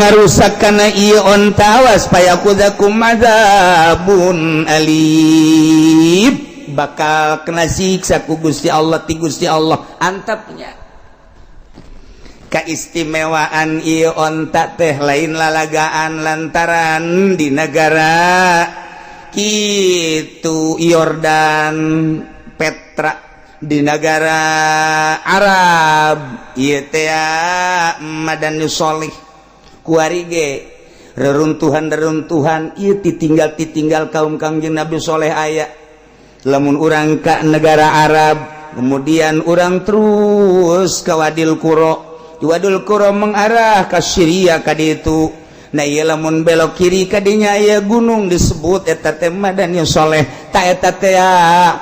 ngarusak kana ieu onta, awas, faya'khudzakum adzabun alim, bakal kena siksa ku Gusti Allah, ti Gusti Allah. Antepnya keistimewaan ieu onta teh lain lalagaan, lantaran di negara kitu Yordan, Petra, di negara Arab ieu teh Madain Sholih, kuari ge reruntuhan-reruntuhan ieu titinggal-titinggal kaum Kangjeng Nabi Soleh aya. Lamun urang ka negara Arab, kemudian urang terus ke Wadil Qura, Wadul Qura mengarah ke Syria ka ditu. Nah, ieu lamun belok kiri kadinya aya gunung disebut eta teh Madain Soleh. Ta eta teh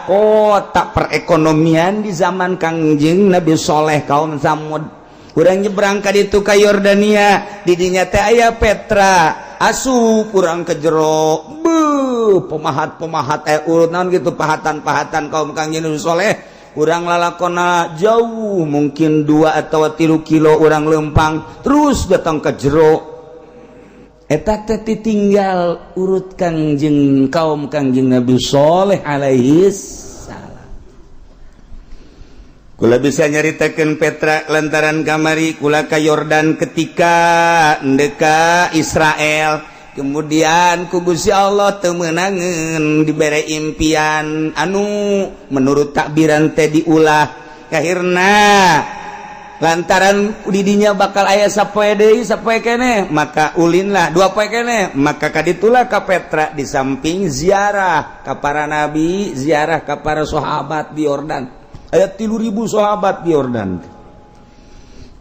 kota perekonomian di zaman Kangjeng Nabi Soleh, kaum Samud. Urang nyebrang ka ditu ka Yordania, di dinya teh aya Petra. Asup urang ke jero, beuh, pemahat-pemahat, eh, urut naon gitu, pahatan-pahatan kaum Kangjeng Nabi Soleh. Urang lalakona jauh, mungkin 2 atau 3 kilo urang lempang terus datang ke jero, eta teh tinggal urut Kangjeng, kaum Kangjeng Nabi Soleh alaihi salam. Kula bisa nyaritakeun Petra lantaran kamari kula ka Yordan ketika ndeka Israel. Kemudian ku Gusti Allah teu meunangeun dibere impian anu menurut takbiran teh diulah, akhirna Lantaran didinya bakal aya sapoe deui, sapoe keneh, maka ulinlah 2 poe keneh. Maka kaditulah ka Petra, di samping ziarah ka para nabi, ziarah ka para sahabat di Yordan. Aya 3000 sahabat di Yordan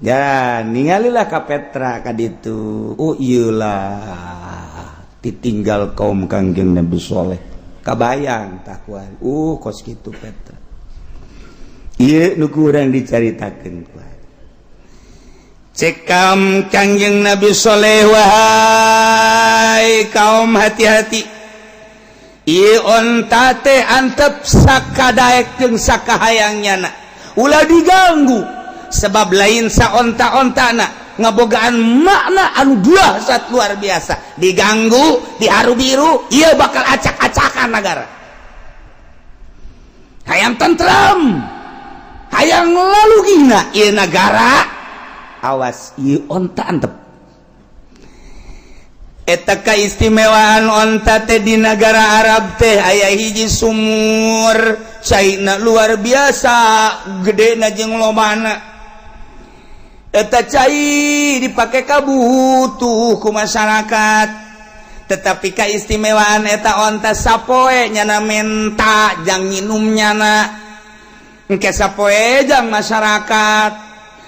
ya. Ningalilah ka Petra kaditu, oh iyalah, ditinggal kaum Kangjeng Nabi Soleh. Kabayang takwa, kos kitu Petra. Ieu nu kurang dicaritakeun ku cekam Kangjeng Nabi Soleh, "Wahai kaum, hati-hati. Ieu onta teh antep sakadaek jeung sakahayang nyana, ulah diganggu, sebab lain saonta-ontana, ngabogaan makna anu dahsyat luar biasa. Diganggu, diharu biru, ieu bakal acak-acakan negara. Hayang tentrem, hayang lalu gina ieu negara, awas, ieu onta antep." Eta keistimewaan onta teh. Di negara Arab teh aya hiji sumur, caina luar biasa gede na jeung lobana. Eta cai dipakai kabutuh ku masyarakat. Tetapi keistimewaan eta onta, sapoe nyana menta jang nginum nyana, engke sapoe jang masyarakat,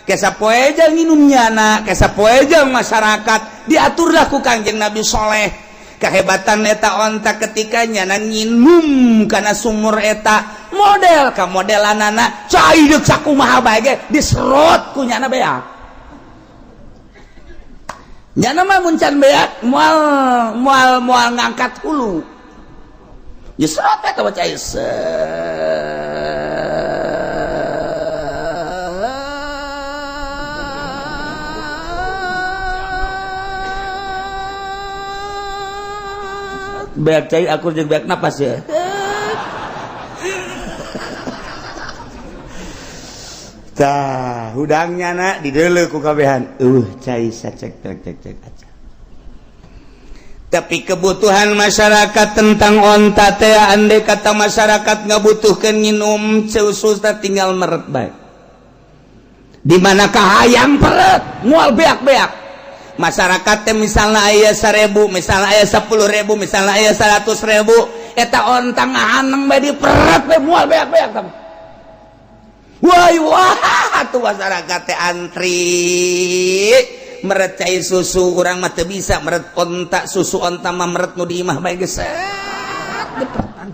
ke sapoe jang nginum nyana, ke sapoe jang masyarakat. Diaturlah ku Kangjeng Nabi Soleh. Kehebatan eta onta, ketika nyana nginum kana sumur eta, model ka modelanana cai deuk sakumaha bae ge diserot ku nyana beak. Nyana mah mun can beak moal moal moal ngangkat hulu. Diserot eta mah cai set. Beak cai akur jeung beak napas ya. Tah, hudangnya na dideuleu ku kabehan. Cai sacek cek cek cek aja. Tapi kebutuhan masyarakat tentang onta teh, andai kata masyarakat ngabutuhkeun nginum susu, tinggal meret bae. Di mana kahayang peret, moal beak-beak. Masyarakat teh misalnya aya 1000, misalnya aya 10.000, misalnya aya 100.000, eta onta ngahaneng bae diperet bae moal beak-beak. Wah wah, tuh masyarakat teh antri meret cai susu. Urang mah teu bisa meret onta, susu onta mah, meret nu di imah bae geus diperetan,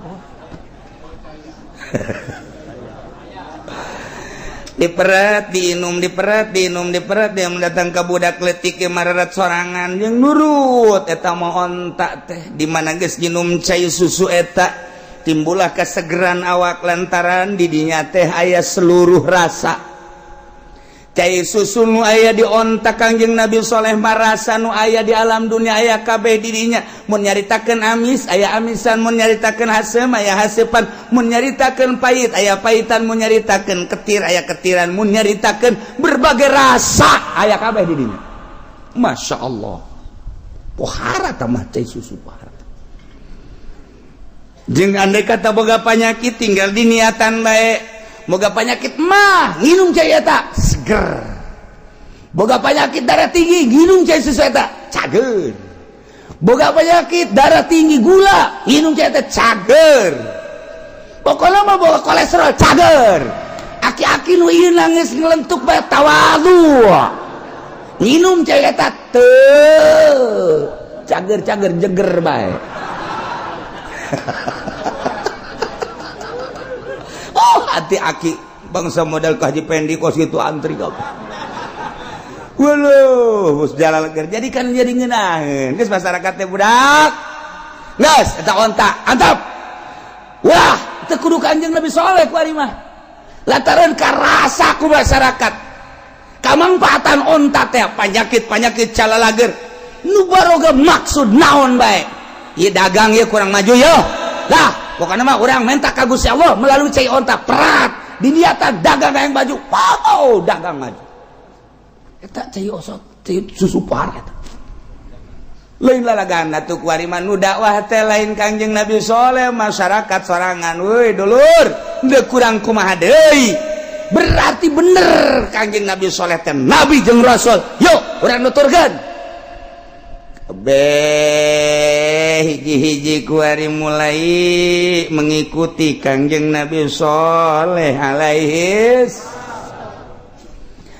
diperet diinum, diperet diinum, diperet dia. Datang ke budak letik ke mareret sorangan yang nurut. Eta mah onta teh, di mana geus nginum cai susu eta timbullah kesegeran awak, lantaran didinya teh aya seluruh rasa. Cai susu nu aya di onta Kangjeng Nabi Soleh marasa nu aya di alam dunia aya kabeh didinya. Mun nyaritakeun amis, aya amisan. Mun nyaritakeun haseum, aya haseupan. Mun nyaritakeun pahit, aya pahitan. Mun nyaritakeun ketir, aya ketiran. Mun nyaritakeun berbagai rasa, aya kabeh didinya. Masya Allah, pohara tamah cai susu, pohara. Jeung andai kata boga penyakit, tinggal diniatan bae. Boga penyakit mah, nginum cai eta seger. Boga penyakit darah tinggi, nginum cai susu eta cager. Boga penyakit darah tinggi, gula, nginum cai eta cager. Pokoknya mah boga kolesterol, cager. Aki-aki nu ieu nangis ngelentuk bae tawadu, nginum cai eta teu cager-cager, jeger bae. Oh, hati aki bangsa modal ke Haji Pendi kos gitu antri kau. Waduh, jalan jadi kan jadi ngeunaheun. Geus masyarakat teh budak. Geus eta onta, antap. Wah, teu kudu Kanjeng Nabi Soleh ku ari mah. Lantaran karasa ku masyarakat. Kamangfaatan onta teh, penyakit-penyakit calalager. Nu baroga maksud naon bae. Ieu dagang ieu kurang maju yo. Lah, pokoknya mah urang minta ka Gusti Allah melalui cai onta, perat diniatan dagang yang maju. Wow, dagang maju. Eta cai osot, cai susu pohar eta. Lain lalagan atuh kuari mah. Nu dakwah teh lain Kangjeng Nabi Soleh, masyarakat sorangan. Woi dulur, deuk kurang kumaha deui? Berarti bener Kangjeng Nabi Soleh teh nabi jeung rasul. Yuk, urang nuturkeun. Kabeh hiji-hiji kuari mulai mengikuti Kangjeng Nabi Soleh alaihis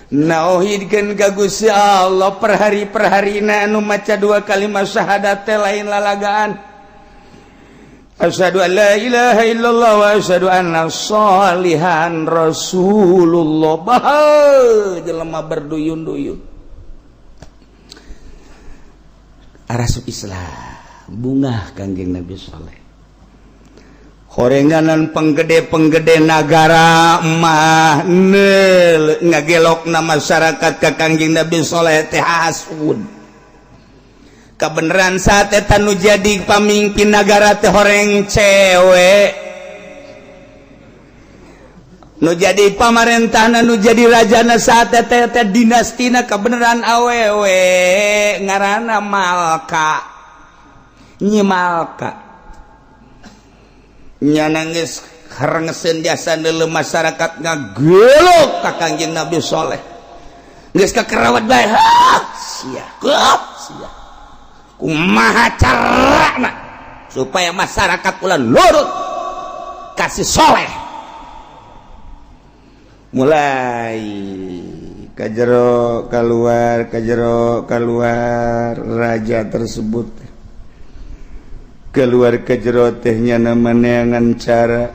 nauhidkeun ka Gusti Allah. Per hari per harina anu maca dua kalimat syahadat teh lain lalagaan. Asyhadu an la ilaha illallah wa asyhadu anna sholihan rasulullah. Bah, jelema berduyun-duyun arasup Islam. Bungah Kangjeng Nabi Soleh. Horenganan penggede-penggede nagara mah nel ngagelok na masyarakat ka Kangjeng Nabi Soleh teh hasud. Kebenaran saat eta nu jadi pamimpin nagara teh horeng cewek, nu jadi pamarentahna, nu jadi rajana saat eta teh dinastina kebenaran awewe, ngaranna Malka, Nyi Malka. Nya nangis harengeseun jasa neuleuh masyarakat ngagelok ka Kangjeng Nabi Soleh. Geus kakerawat bae, ha sia, sia, kumaha carana supaya masyarakat ulah nurut ka si Soleh? Mulai kajero keluar, kajero keluar, raja tersebut keluar ke jero tehnya neangan cara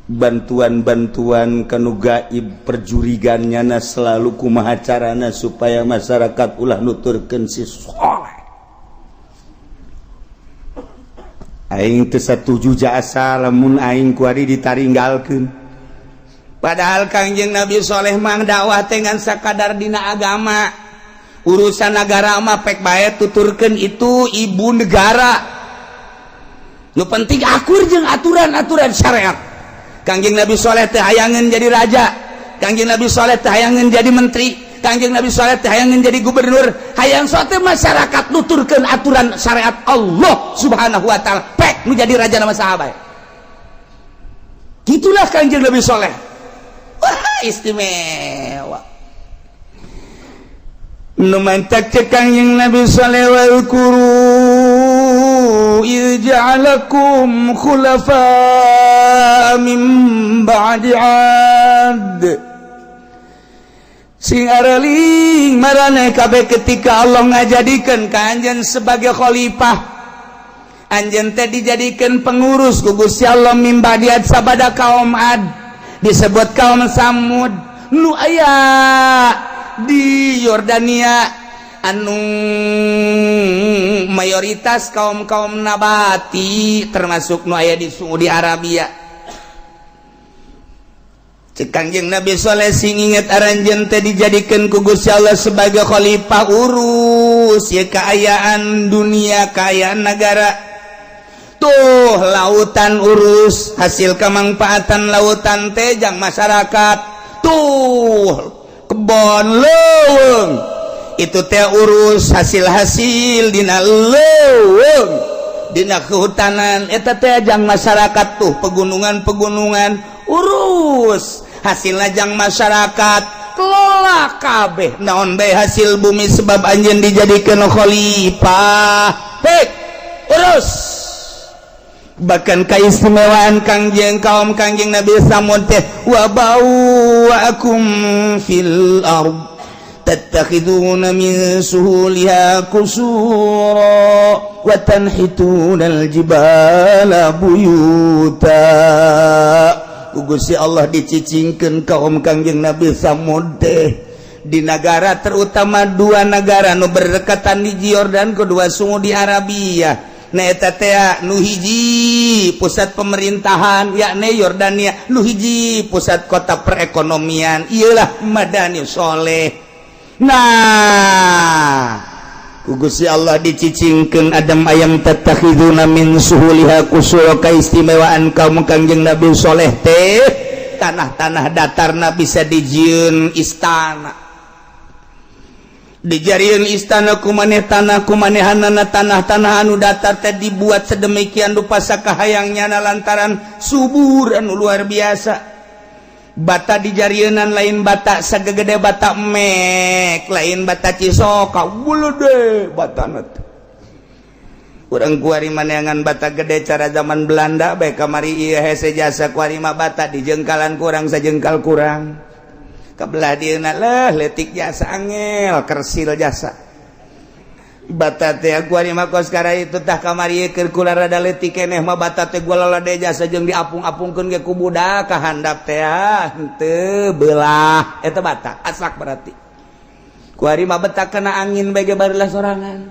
bantuan-bantuan kanu gaib perjurigannya na selalu kumaha carana supaya masyarakat ulah nuturkeun si Soleh. Aing teu satuju jasa lamun aing kuari ditaringgalkeun. Padahal Kangjeng Nabi Soleh mah dakwah teh ngan sakadar dina agama. Urusan negara mah pek bae tuturkeun itu ibu negara. Nu penting akur jeung aturan-aturan syariat. Kangjeng Nabi Soleh teh hayangeun jadi raja, Kangjeng Nabi Soleh teh hayangeun jadi menteri, Kangjeng Nabi Soleh teh hayangeun jadi gubernur. Hayang sote masyarakat nuturkeun aturan syariat Allah Subhanahu wa taala. Pek nu jadi raja nama sahabat. Gitulah Kangjeng Nabi Soleh. Wah, istimewa. Nu mantak cek Kangjeng Nabi Soleh, "Wadhkuru idh ja'alakum khulafa min ba'di 'Ad." Sing araling maraneh kabeh ketika Allah ngajadikeun ka anjeun sebagai khalifah. Anjeun teh dijadikeun pengurus ku Gusti Allah min ba'di 'Ad, sabada kaum Ad, disebut kaum Samud, nu aya di Yordania, anu mayoritas kaum-kaum Nabati, termasuk nu aya di Saudi Arabia. Cek Kangjeng Nabi Soleh, sing inget aranjeun teh dijadikeun ku Gusti Allah sebagai khalifah, urus ya keayaan dunia, keayaan negara. Tuh lautan urus, hasil kemangfaatan lautan teh jang masyarakat. Tuh kebon leuweung itu teh urus, hasil-hasil dina leuweung, dina kehutanan eta teh jang masyarakat. Tuh pegunungan-pegunungan urus, hasil jang masyarakat. Kelola kabeh naon bae hasil bumi, sebab anjeun dijadikeun khalifah. Baik, urus. Bahkan keistimewaan Kangjeng kaum Kangjeng Nabi Samud teh, wa bawwa'akum fil ard tattakhiduna min suhuliha qusura wa tanhituna aljibala buyuta. Ku Gusti Allah dicicingkeun kaum Kangjeng Nabi Samud teh di negara, terutama dua negara nu berdekatan di Jordan, kedua Saudi Arabia. Nah, eta teh nu hiji pusat pemerintahan yakni Yordania, nu hiji pusat kota perekonomian ialah Madani Soleh. Nah, ku Gusti Allah dicicingkeun adam ayam tattakhiduna min suhuliha qusura. Keistimewaan kaum Kangjeng Nabi Soleh teh tanah-tanah datarna bisa dijieun istana, dijarian istana kumaneh tanah kumanehanana. Tanah-tanah anu datar teh dibuat sedemikian rupa sakahayangnya lantaran subur anu luar biasa. Bata di jarienan, lain bata sagede bata mek, lain bata cisoka, gede bata. Urang kuari maneangan bata gede cara zaman Belanda baik kamari. Ieu hese jasa kuari mah, bata di jengkalan kurang, sajengkal kurang kebelah dieuna leh letik jasa, angel kersil jasa bata teh. Kuari mah kos kara itu tah kamari keur kula rada leutik keneh mah, bata teh gua lalade jasa jeung diapung-apungkeun ge ku budak ka handap teh henteu belah eta bata asak. Berarti kuari mah beta kena angin bae ge barulah sorangan,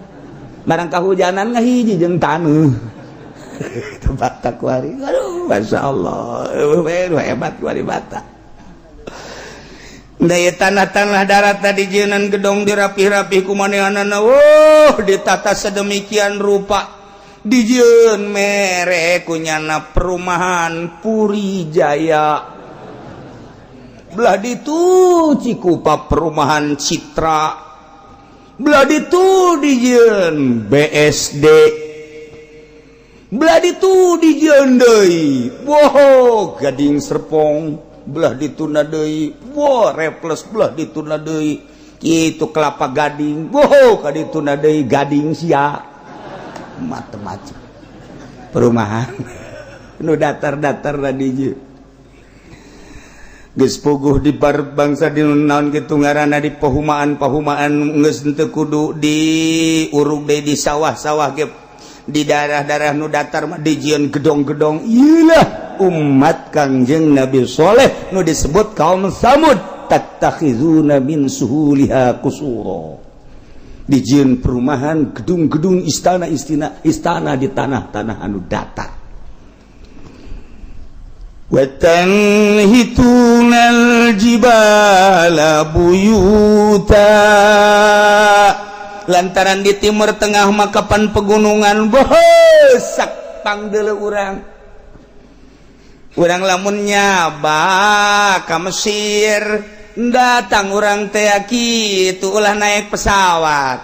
barang kahujanan ngahiji jeung taneuh itu bata kuari. Aduh, masya Allah, hebat kuari bata. Daya tanah-tanah darat tadi jieunan gedong, dirapih-rapih ku manehanana. Oh, ditata sedemikian rupa, dijieun mere kunyana perumahan Puri Jaya, belah ditu Cikupa perumahan Citra, belah ditu dijieun BSD, belah ditu dijieun deui, wow, Gading Serpong, belah dituna deui, wow, Reples, belah dituna deui itu Kelapa Gading, wow, ka dituna deui Gading sia, macem-macem perumahan nu datar-datar tadi. Geus puguh di bar bangsa di naon kitu ngaranna, di pahumaan-pahumaan geus henteu kudu di urug deui, di sawah-sawah ge, di daerah-daerah nu datar mah dijieun gedong-gedong. Iyalah umat Kangjeng Nabi Soleh nu disebut kaum Samud, tattakhizuna min suhuliha qusura, dijieun perumahan, gedung-gedung, istana-istana, istana di tanah-tanah anu datar. Watanhitunal jibala buyuta, lantaran di Timur Tengah makapan pegunungan bosak pangdele urang. Urang lamun nyaba ka Mesir, datang urang teh kitu, ulah naik pesawat,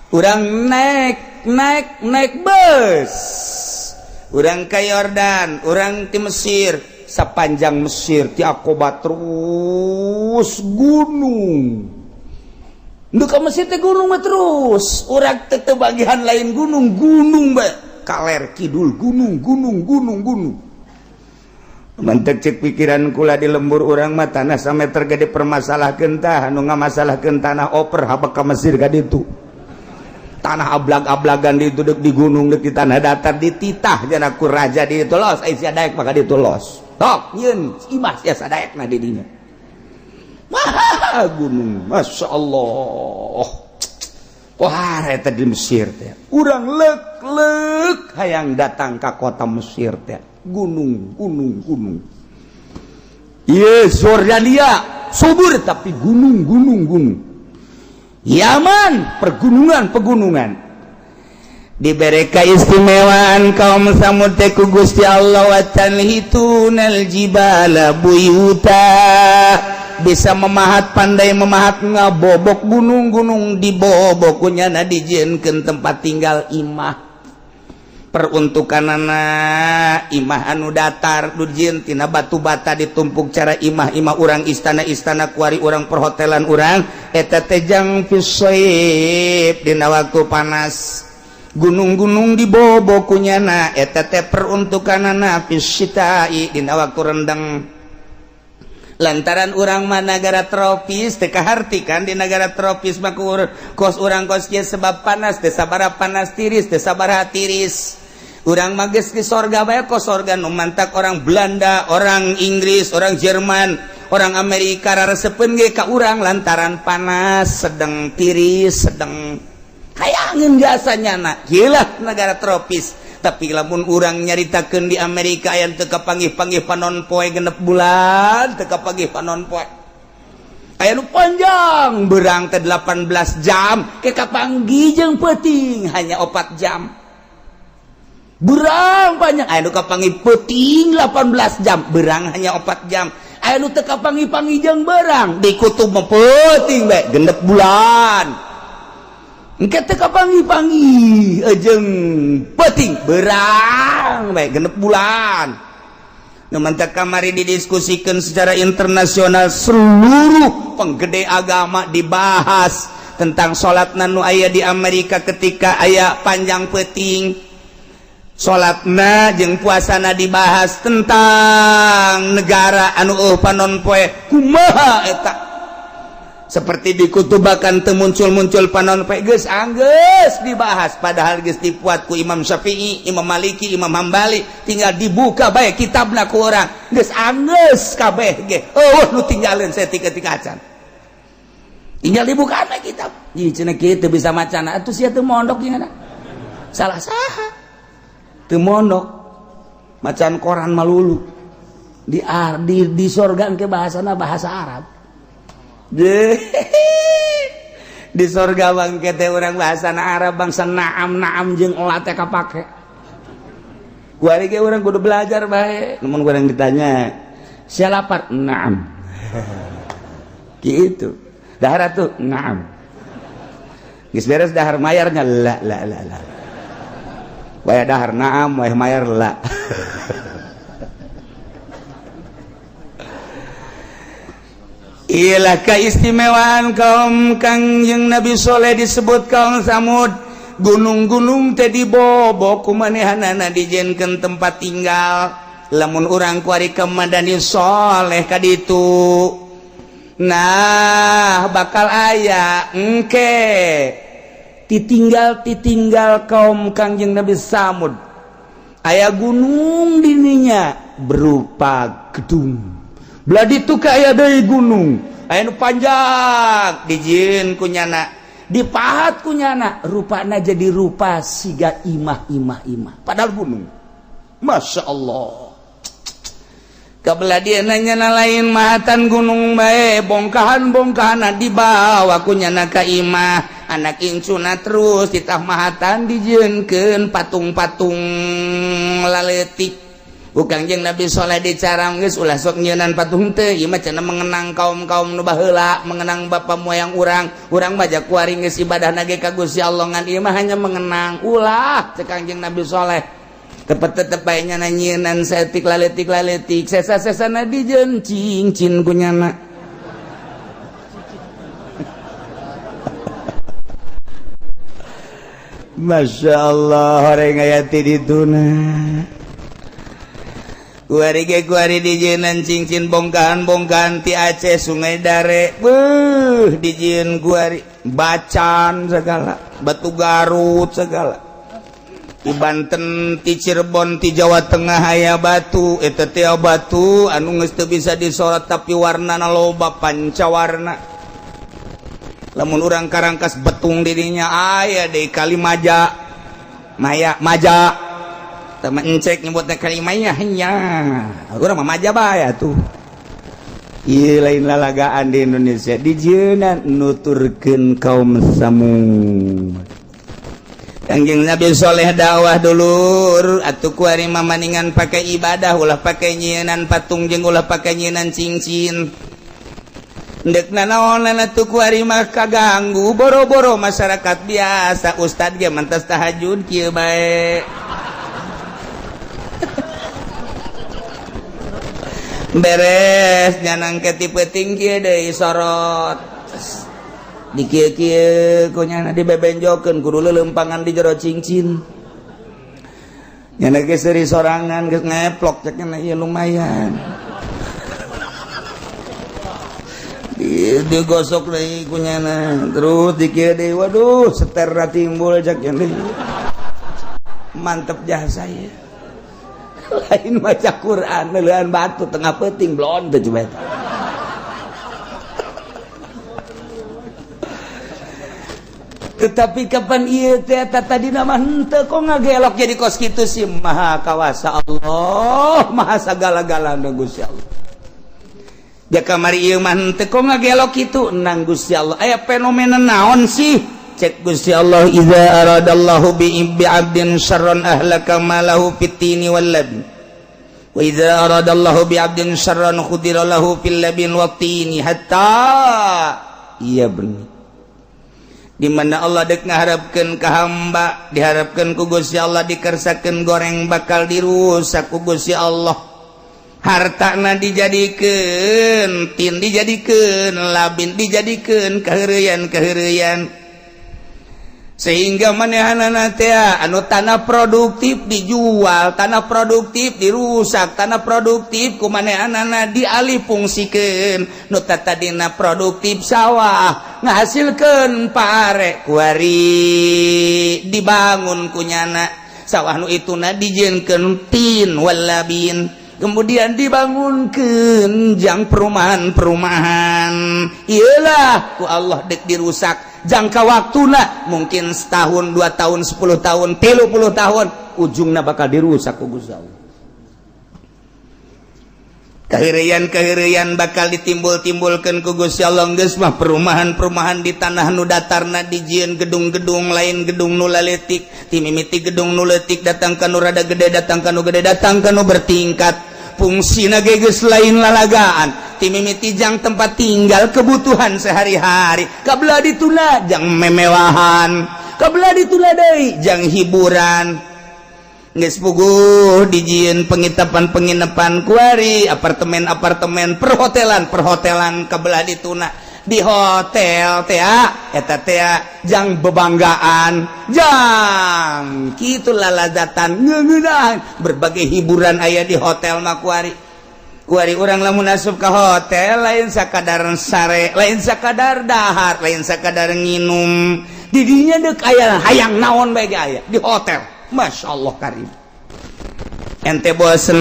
urang naik naik naik bus. Urang ke Yordan, urang di Mesir, sepanjang Mesir ti Aqaba terus gunung. Nu ka Mesir teh gunung mah terus, urang teh teu bagian lain gunung, gunung bae, kaler kidul gunung, gunung, gunung, gunung. Mantek cek pikiran kula, di lembur urang mah tanah sameter gede permasalahkeun. Tah anu ngamasalahkeun tanah oper habak ka Mesir ka ditu, tanah ablag-ablagan di itu, dek di gunung dek di tanah datar, dititah jana ku raja di itu, los ai sia daek maka ditu los tok nyieun imah sia sadaekna di dinya. Wah, gunung, masya Allah. Wah, eta di Mesir teh urang lek-lek hayang datang ka kota Mesir teh, gunung, gunung, gunung. Iya, Jordania subur tapi gunung, gunung, gunung. Yaman pergunungan, pegunungan. Diberi keistimewaan kaum Samud teh ku Gusti Allah, wa tanhitunal jibala buyuta, bisa memahat, pandai memahat, ngabobok gunung-gunung, dibobok kunyana dijieunkeun tempat tinggal, imah. Peruntukanana imah anu datar, dijieun tina batu bata ditumpuk cara imah-imah urang, istana-istana kuari urang, perhotelan urang. Eta teh jang fishaif, dina waktu panas. Gunung-gunung dibobo kunyana, eta teh peruntukanana fisyitai, dina waktu rendeng. Lantaran urang mah negara tropis, teu kaharti kan. Di negara tropis mah kos urang kos kieu, sebab panas teh sabaraha panas, tiris teh sabaraha tiris. Urang mah geus di sorga bae, kos sorga nu mantak orang Belanda, orang Inggris, orang Jerman, orang Amerika raresepeun ge ka urang, lantaran panas sedang, tiris sedang, hayangeun jasanya na gila negara tropis. Tapi lamun urang nyaritakeun di Amerika aya teu kapanggih-panggih panon poe, genep bulan teu kapanggih panon poe. Aya nu panjang berang teh 18 jam ke kapanggih jeung peuting hanya 4 jam. Berang panjang, aya nu kapanggih peuting 18 jam, berang hanya 4 jam. Aya nu teu kapanggih-panggih jeung berang, di kutub mah peuting bae genep bulan. Engke teu kapanggih-panggih jeung peuting, berang bae genep bulan. Nu mantak kamari didiskusikan secara internasional, seluruh penggede agama dibahas tentang salat nu aya di Amerika ketika aya panjang peting salatna jeung puasana, dibahas tentang negara anu panon poe kumaha eta seperti dikutubakan teu muncul-muncul panon poe, geus anggeus dibahas, padahal geus dipuat ku Imam Syafi'i, Imam Maliki, Imam Hambali, tinggal dibuka bae kitabna ku urang, geus anggeus kabeh ge euweuh nu tinggalin saeutik-eutik acan, tinggal dibuka bae kitab. Ih, cenah kieu bisa macana atuh, sia teu mondok jeung salah saha teu mondok macan koran malulu di sorga ke bahasana bahasa Arab di sorga bangke teh urang bahasa Arab, bangsa naam naam jeung olah teh kapake. Kuari ge urang kudu belajar bae, lamun urang ditanya sia lapar, naam, gitu dahar tuh naam, geus beres dahar mayarnya la la la la. Waya dahar naam, waya mayar la. Iyalah keistimewaan kaum Kangjeng Nabi Soleh disebut kaum Samud. Gunung-gunung teh dibobo kumanehanana dijieunkeun tempat tinggal. Lamun urang kuari ke Madani Soleh kaditu, nah bakal aya engke titinggal titinggal kaum Kangjeng Nabi Samud, aya gunung dininya berupa gedung. Belah ditu ka aya deui gunung aya nu panjang, dijieun ku nyana, dipahat ku nyana, rupana jadi rupa siga imah imah imah, padahal gunung. Masya Allah. Kabelah dia nanya lain mahatan gunung bae, bongkahan bongkahan dibawa ku nyana ka imah anak incuna, terus ditah mahatan dijieunkeun patung-patung laletik. Kangjeng Nabi Soleh dicarang, geus ulah sok nyeunan patung teh, ieu mah cenah mengenang kaum-kaum nu baheula, mengenang bapa moyang urang. Urang mah kuari geus ibadah ge ka Gusti Allah, ngan ieu mah hanya mengenang, ulah, cek Kangjeng Nabi Soleh. Tetep tetep bae nyana nyeunan saeutik laletik laletik, sesa-sesana dijieun cincin ku nyana. Masya Allah, horeng aya ti dituna. Kuari ge kuari dijieun cincin bongkahan-bongkahan ti Aceh, Sungai Dare, beuh, dijieun kuari bacan segala, batu Garut segala, di Banten, ti Cirebon, ti Jawa Tengah aya batu eta teh, batu anu geus teu bisa disorot tapi warnana loba pancawarna. Lamun urang Karangkas Betung didinya aya deui Kalimaja, Maya Maja, teman encek nyebutnya kalimanya hanya urang mah Maja bae tuh. Ieu lain lalagaan di Indonesia dijieunnan nuturkeun kaum Samud. Kangjeng Nabi Soleh dakwah, dulur atuh kuari mah maningan pakai ibadah, ulah pakai nyienan patung jeung ulah pakai nyienan cincin. Ndek nanaonan atuh kuari mah kaganggu boro-boro masyarakat biasa, ustad ge mentas tahajud kieu bae. Beres nyanang ke tipe tinggi deui sorot di kieu-kieu ku nyana, dibebenjokeun kudu lelempangan di jero cincin. Nyana ge seuri sorangan geus ngeplok, cek nya ieu lumayan. Di digosok deui ku nyana, terus di kieu deui, waduh, seterna timbul, cek nya mantep jasa ieu. Lain maca Quran, neuleun batu tengah peuting blon teh coba eta. Tetapi kapan ieu teh eta tadi nama henteu kok ngagelok jadi kos kitu sih? Maha kawasa Allah, maha sagala-galana Gusti Allah. Ja kamari ieu mah henteu kok ngagelok kitu nang Gusti Allah. Aya fenomena naon sih? Cek Gusti Allah, idza aradallahu bi abdin syarran ahlaka malahu fitini wal labin wa idza aradallahu bi abdin syarran khudira lahu fil labin wat tini hatta iya benih. Di mana Allah dek ngaharapkeun ka hamba, diharapkeun ku Gusti Allah dikersakeun goreng bakal dirusak ku Gusti Allah. Hartana dijadikeun tin, dijadikeun labin, dijadikeun kaheureuyan kaheureuyan, sehingga manehanana teh anu tanah produktif dijual, tanah produktif dirusak, tanah produktif ku manehanana dialih fungsikeun. Nu tadina produktif sawah, ngahasilkeun pare, kuari dibangun kunyana. Sawah nu ituna dijieunkeun tin walabin, kemudian dibangunkan jang perumahan-perumahan. Iyalah, ku Allah dek dirusak. Jangka waktuna mungkin setahun, 2 tahun, 10 tahun, 30 tahun, ujungnya bakal dirusak ku Gusti Allah. Kaheureyan kaheureyan bakal ditimbul-timbulkan ku Gusti Allah. Geus mah perumahan-perumahan, di tanah nu datarna dijieun gedung-gedung, lain gedung nu laletik. Ti mimiti gedung nu leutik datang ka nu rada gede, datang ka nu gede, datang ka nu bertingkat. Fungsina ge geus lain lalagaan. Ti mimiti jang tempat tinggal, kebutuhan sehari-hari, kabelah dituna jang memewahan, kabelah dituna deui jang hiburan. Geus puguh dijieun penginapan-penginapan kuari, apartemen-apartemen, perhotelan perhotelan. Kabelah dituna di hotel teh eta teh jang bebanggaan, jang kitu lalazatan, ngeuneunahan, berbagai hiburan aya di hotel mah kuari. Kuari urang lamun asup ka hotel lain sakadar sare, lain sakadar dahar, lain sakadar nginum. Didinya deuk aya hayang naon bae ge aya di hotel. Masya Allah karim. Ente bosen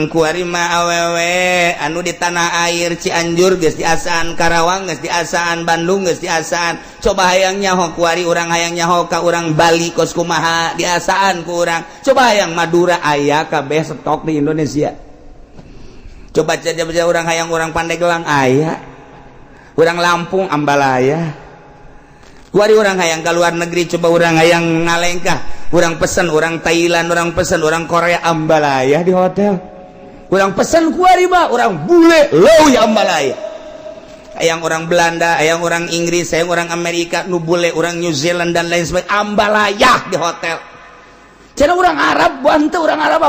kuari mah awewe anu di tanah air, Cianjur geus diasaan, Karawang geus diasaan, Bandung geus diasaan. Coba hayang nyaho kuari urang, hayang nyaho ka urang Bali kos kumaha, diasaan ku urang. Coba hayang Madura, aya kabeh stok di Indonesia. Coba coba urang hayang urang Pandeglang, aya. Urang Lampung, ambalaya. Kuari urang hayang ke luar negeri, coba urang hayang ngalengkah, urang pesen orang Thailand, orang pesen orang Korea, ambalaya di hotel. Urang pesen kuari mah orang bule leuwih ambalaya. Hayang orang Belanda, hayang orang Inggris, hayang orang Amerika nu bule, orang New Zealand dan lain sebagainya, ambalaya di hotel. Cenah orang Arab bantu, orang Arab,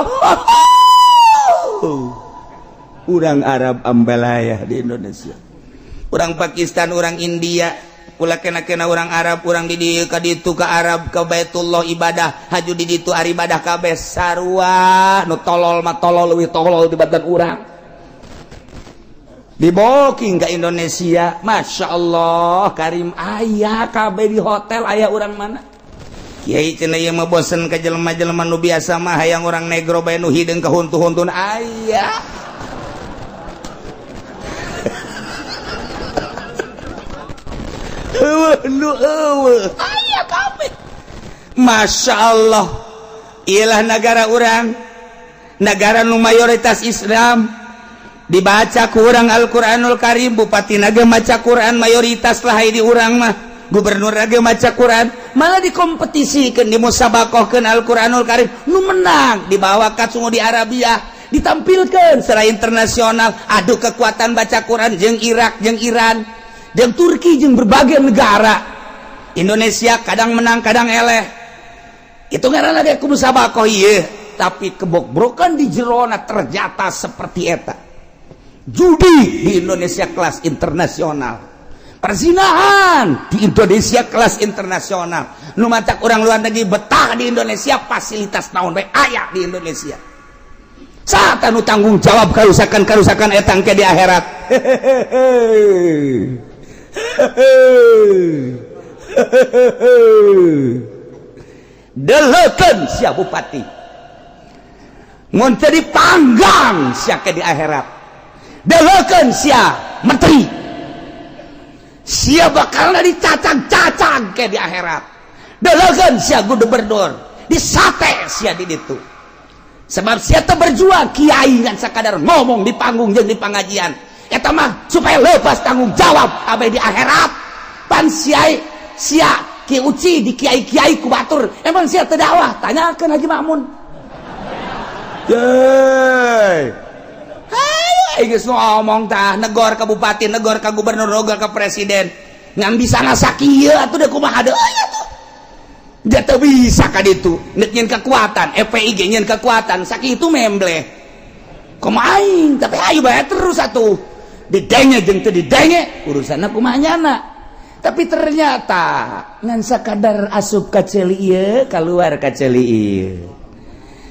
orang Arab ambalaya di Indonesia. Orang Pakistan, orang India, ulah kena-kena orang Arab. Urang di dieu ka ditu, ka Arab, ke Baitullah ibadah haju di ditu, ari ibadah kabeh sarua. Nu tolol mah tolol, leuwih tolol tibatan urang. Diboking ke Indonesia, Masya Allah karim, aya kabeh di hotel. Aya urang mana Kiai cenah ieu mah bosen ka jelema-jelema nu biasa mah, hayang urang negro bae nu hideung ka huntu-huntun, aya. Nu aya kabeh. Masya Allah, ialah negara urang, negara nu mayoritas Islam, dibaca ku urang Al-Quranul Karim, bupati naga maca Quran, mayoritas lah di urang mah, gubernur naga maca Quran. Malah dikompetisikan, dimusabakohkeun Al-Quranul Karim, nu menang dibawa ka Saudi Arabia, ditampilkan secara internasional, adu kekuatan baca Quran jeung Irak, jeung Iran, jeung Turki, jeung berbagai negara. Indonesia kadang menang, kadang eleh. Itu ngaranna ge ku musabakoh ieu. Tapi kebokbrokan di jerona ternyata seperti eta. Judi di Indonesia kelas internasional, perzinahan di Indonesia kelas internasional. Nu matak orang luar negeri betah di Indonesia, fasilitas naon bae aya di Indonesia. Saat anu tanggung jawab karusakan-karusakan etang ke di akhirat? Hehehe, deleken sia bupati, mun teu dipanggang sia ke di akhirat. Deleken sia menteri, sia bakal dicacang-cacang ke di akhirat. Deleken sia gubernur, disate sia di ditu, sebab sia teu berjuang. Kiai ngan sakadar ngomong di panggung jeung di pengajian, eta mah supaya lepas tanggung jawab abe di akhirat. Pan sia sia Ki Uci di kiai-kiai ku batur, emang sia teu dakwah? Tanyakeun Haji Makmun. Yeay. Hayu geus ngomong tah, negor ka bupati, negor ka gubernur, negor ka presiden, ngan bisa ngasakieu atuh deui, kumaha deui atuh? Dia teu bisa ka ditu. Nek nyeun kekuatan, FPI ge nyeun kekuatan, sakitu membleh. Komo aing, tapi ayo bae terus atuh. Didenge jeung teu didenge urusanna kumaha nyana. Tapi ternyata ngan sakadar asup ka ceuli ieu, keluar ka ceuli ieu.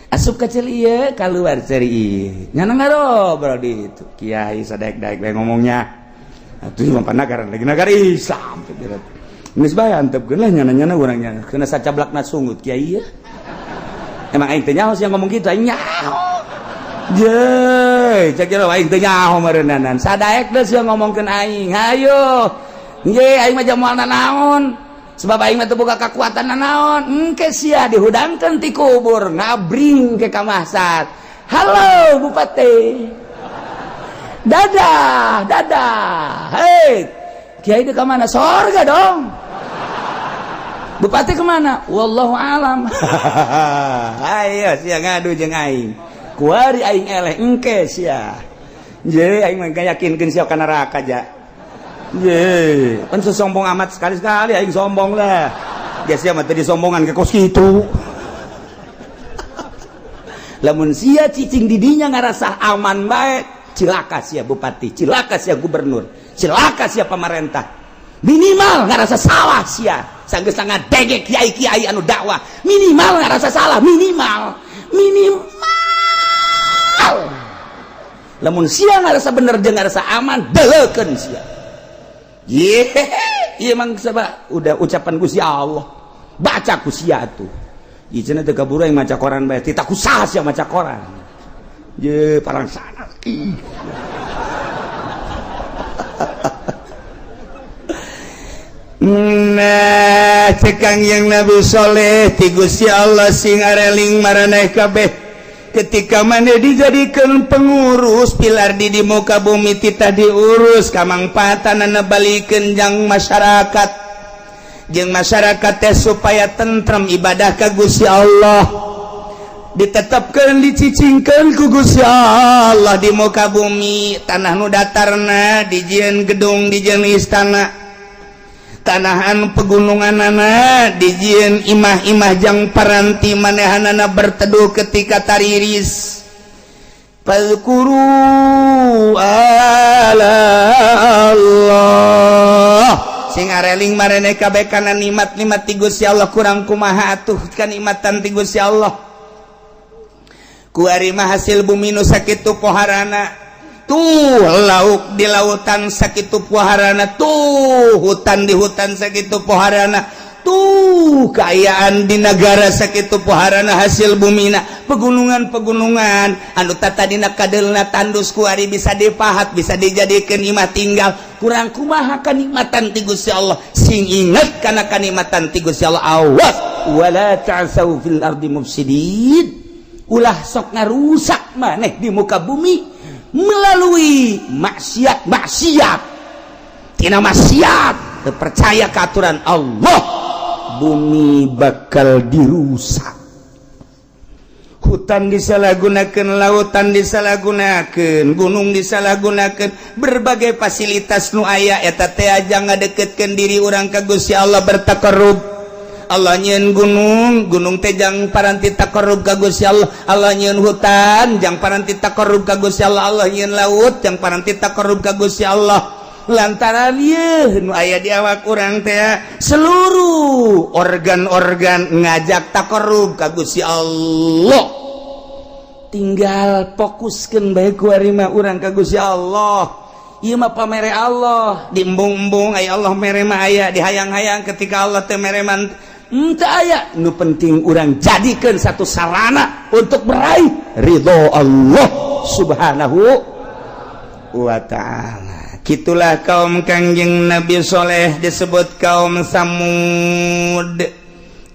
Asup ka ceuli ieu, keluar ceuli ieu. Nyana ngarobrol di itu. Kiai sadaek-daek bae ngomongnya. Atuh mah panagaran lagi nagara Islam. Geus bae antepkeun lah nyana-nyana urang nyana. Kena sacablakna sungut kiai ieu. Emang aing teh nyaho sia ngomong kitu, aing nyaho. Je, cek aing teh nyaho meureunnanan. Sadaek deui sia ngomongkeun aing. Hayo. Nggih, aing mah moal naon. Sebab aing mah teu boga kakuatan naon. Engke sia dihudangkeun ti kubur, ngabring ke ka mahsar. Halo bupati. Dadah, dadah. Hei, kiai itu kemana? Sorga dong. Bupati kemana? Wallahu alam. Ayo sia ngadu jeung aing. Kuari aing eleh engke sia. Je aing mah yakinkeun sia ka neraka ja. Ye, kan sesombong amat, sekali-sekali aing sombong lah. Dia sia mah teu disombongan ke kos kitu. Lamun sia cicing didinya ngarasa aman bae, cilaka sia bupati, cilaka sia gubernur, cilaka sia pemerintah. Minimal ngarasa salah sia. Sanggeus ngadege kiai-kiai anu dakwah, minimal ngarasa salah, minimal. Minimal. Lamun sia ngarasa bener jeung ngarasa aman, deleukeun sia. Ye, iya emang sebab udah ucapan Gusti Allah. Baca ku sia tuh. Ieu cenah teu kaburu yang maca koran bae, tita ku saha sia maca koran. Ye, parang sana. Ih. Nah, cekang yang Nabi Soleh ti Gusti Allah sing areling maraneh kabeh. Ketika mana dijadikan pengurus pilar di muka bumi, titah diurus kamangpaatan balikeun jang masyarakat, jeung masyarakat teh supaya tentrem ibadah ka Gusti Allah, ditetapkan, dicicingkan ku Gusti Allah di muka bumi. Tanah nu datarna dijieun gedung, dijieun istana. Tanahan pegununganana dijieun imah-imah jang paranti manehanana berteduh ketika tariris. Fadzkuru ala Allah, sing areling marene kabeh kana nikmat-nikmat ti Gusti Allah. Kurang kumaha atuh kanikmatan ti Gusti Allah? Kuari mah hasil bumi nu sakitu poharana tuh, lauk di lautan sakitu poharana tuh, hutan di hutan sakitu poharana tuh, keayaan di negara sakitu poharana, hasil bumina, pegunungan-pegunungan anu tadina kadelna tandus kuari bisa dipahat, bisa dijadikan imah tinggal. Kurang kumaha kanikmatan ti Gusti Allah? Sing inget kana kanikmatan ti Gusti Allah. Awas, wala ta'sau fil ardi mufsidin, ulah sok ngarusak maneh di muka bumi melalui maksiat. Maksiat tina maksiat, percaya ke aturan Allah, bumi bakal dirusak. Hutan disalahgunakan, lautan disalahgunakan, gunung disalahgunakan, berbagai fasilitas nu aya eta teh aja ngadeketkeun diri urang ka Gusti Allah, bertakarrub. Allah nyieun gunung, gunung teh jang paranti takarrub ka Gusti Allah. Allah nyieun hutan jang paranti takarrub ka Gusti Allah. Allah nyieun laut jang paranti takarrub ka Gusti Allah. Lantaran ieu nu aya di awak urang teh, seluruh organ-organ ngajak takarrub ka Gusti Allah. Tinggal fokuskeun bae kuari mah urang ka Gusti Allah. Ieu mah pamere Allah, diembung-embung aya Allah mere mah aya, dihayang-hayang ketika Allah teh mere mah teu aya. Nu penting urang jadikan satu sarana untuk meraih ridho Allah Subhanahu wa Ta'ala. Gitulah kaum Kangjeng Nabi Soleh disebut kaum Samud.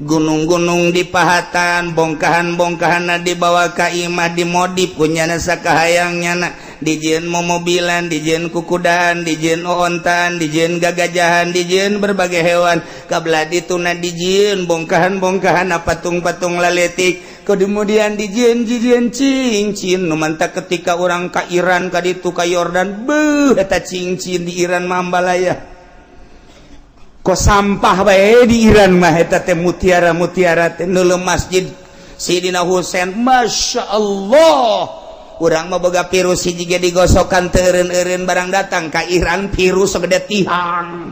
Gunung-gunung dipahatan, bongkahan-bongkahan dibawa ka imah, dimodif punya sakahayangnya, dijieun momobilan, dijieun kukudaan, dijieun ontaan, dijieun gagajahan, dijieun berbagai hewan. Kabla dituna dijieun bongkahan-bongkahan, patung-patung laletik. Kemudian dijieun jieun cincin nu mantak ketika orang ka Iran, ka ditu, ka Yordan, beuh, eta cincin di Iran mambalaya kok sampah bae. Di Iran mah eta teh mutiara-mutiara teh. Neuleuh masjid Sidina Husain, Masya Allah. Urang mah boga virus hiji ge digosokan teu eureun-eureun. Barang datang ka Iran, virus segede tihang.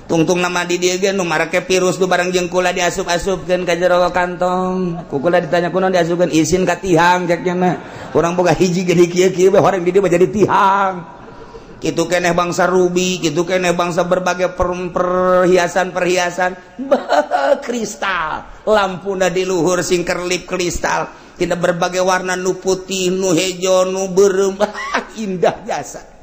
Tungtung nama di dieu ge nu marake virus du barang jeung kula diasup-asupkeun ka jero kantong. Ku kula ditanya, "Kunaon diasupkeun?" "Isin ka tihang," cek nya. Urang boga hiji ge di kieu-kieu bae, horeng di dieu mah jadi tihang. Kitu keneh bangsa ruby, kitu keneh bangsa berbagai perhiasan-perhiasan, kristal, lampuna di luhur sing kerlip kristal tina berbagai warna, nu putih, nu hejo, nu beureum, indah jasa.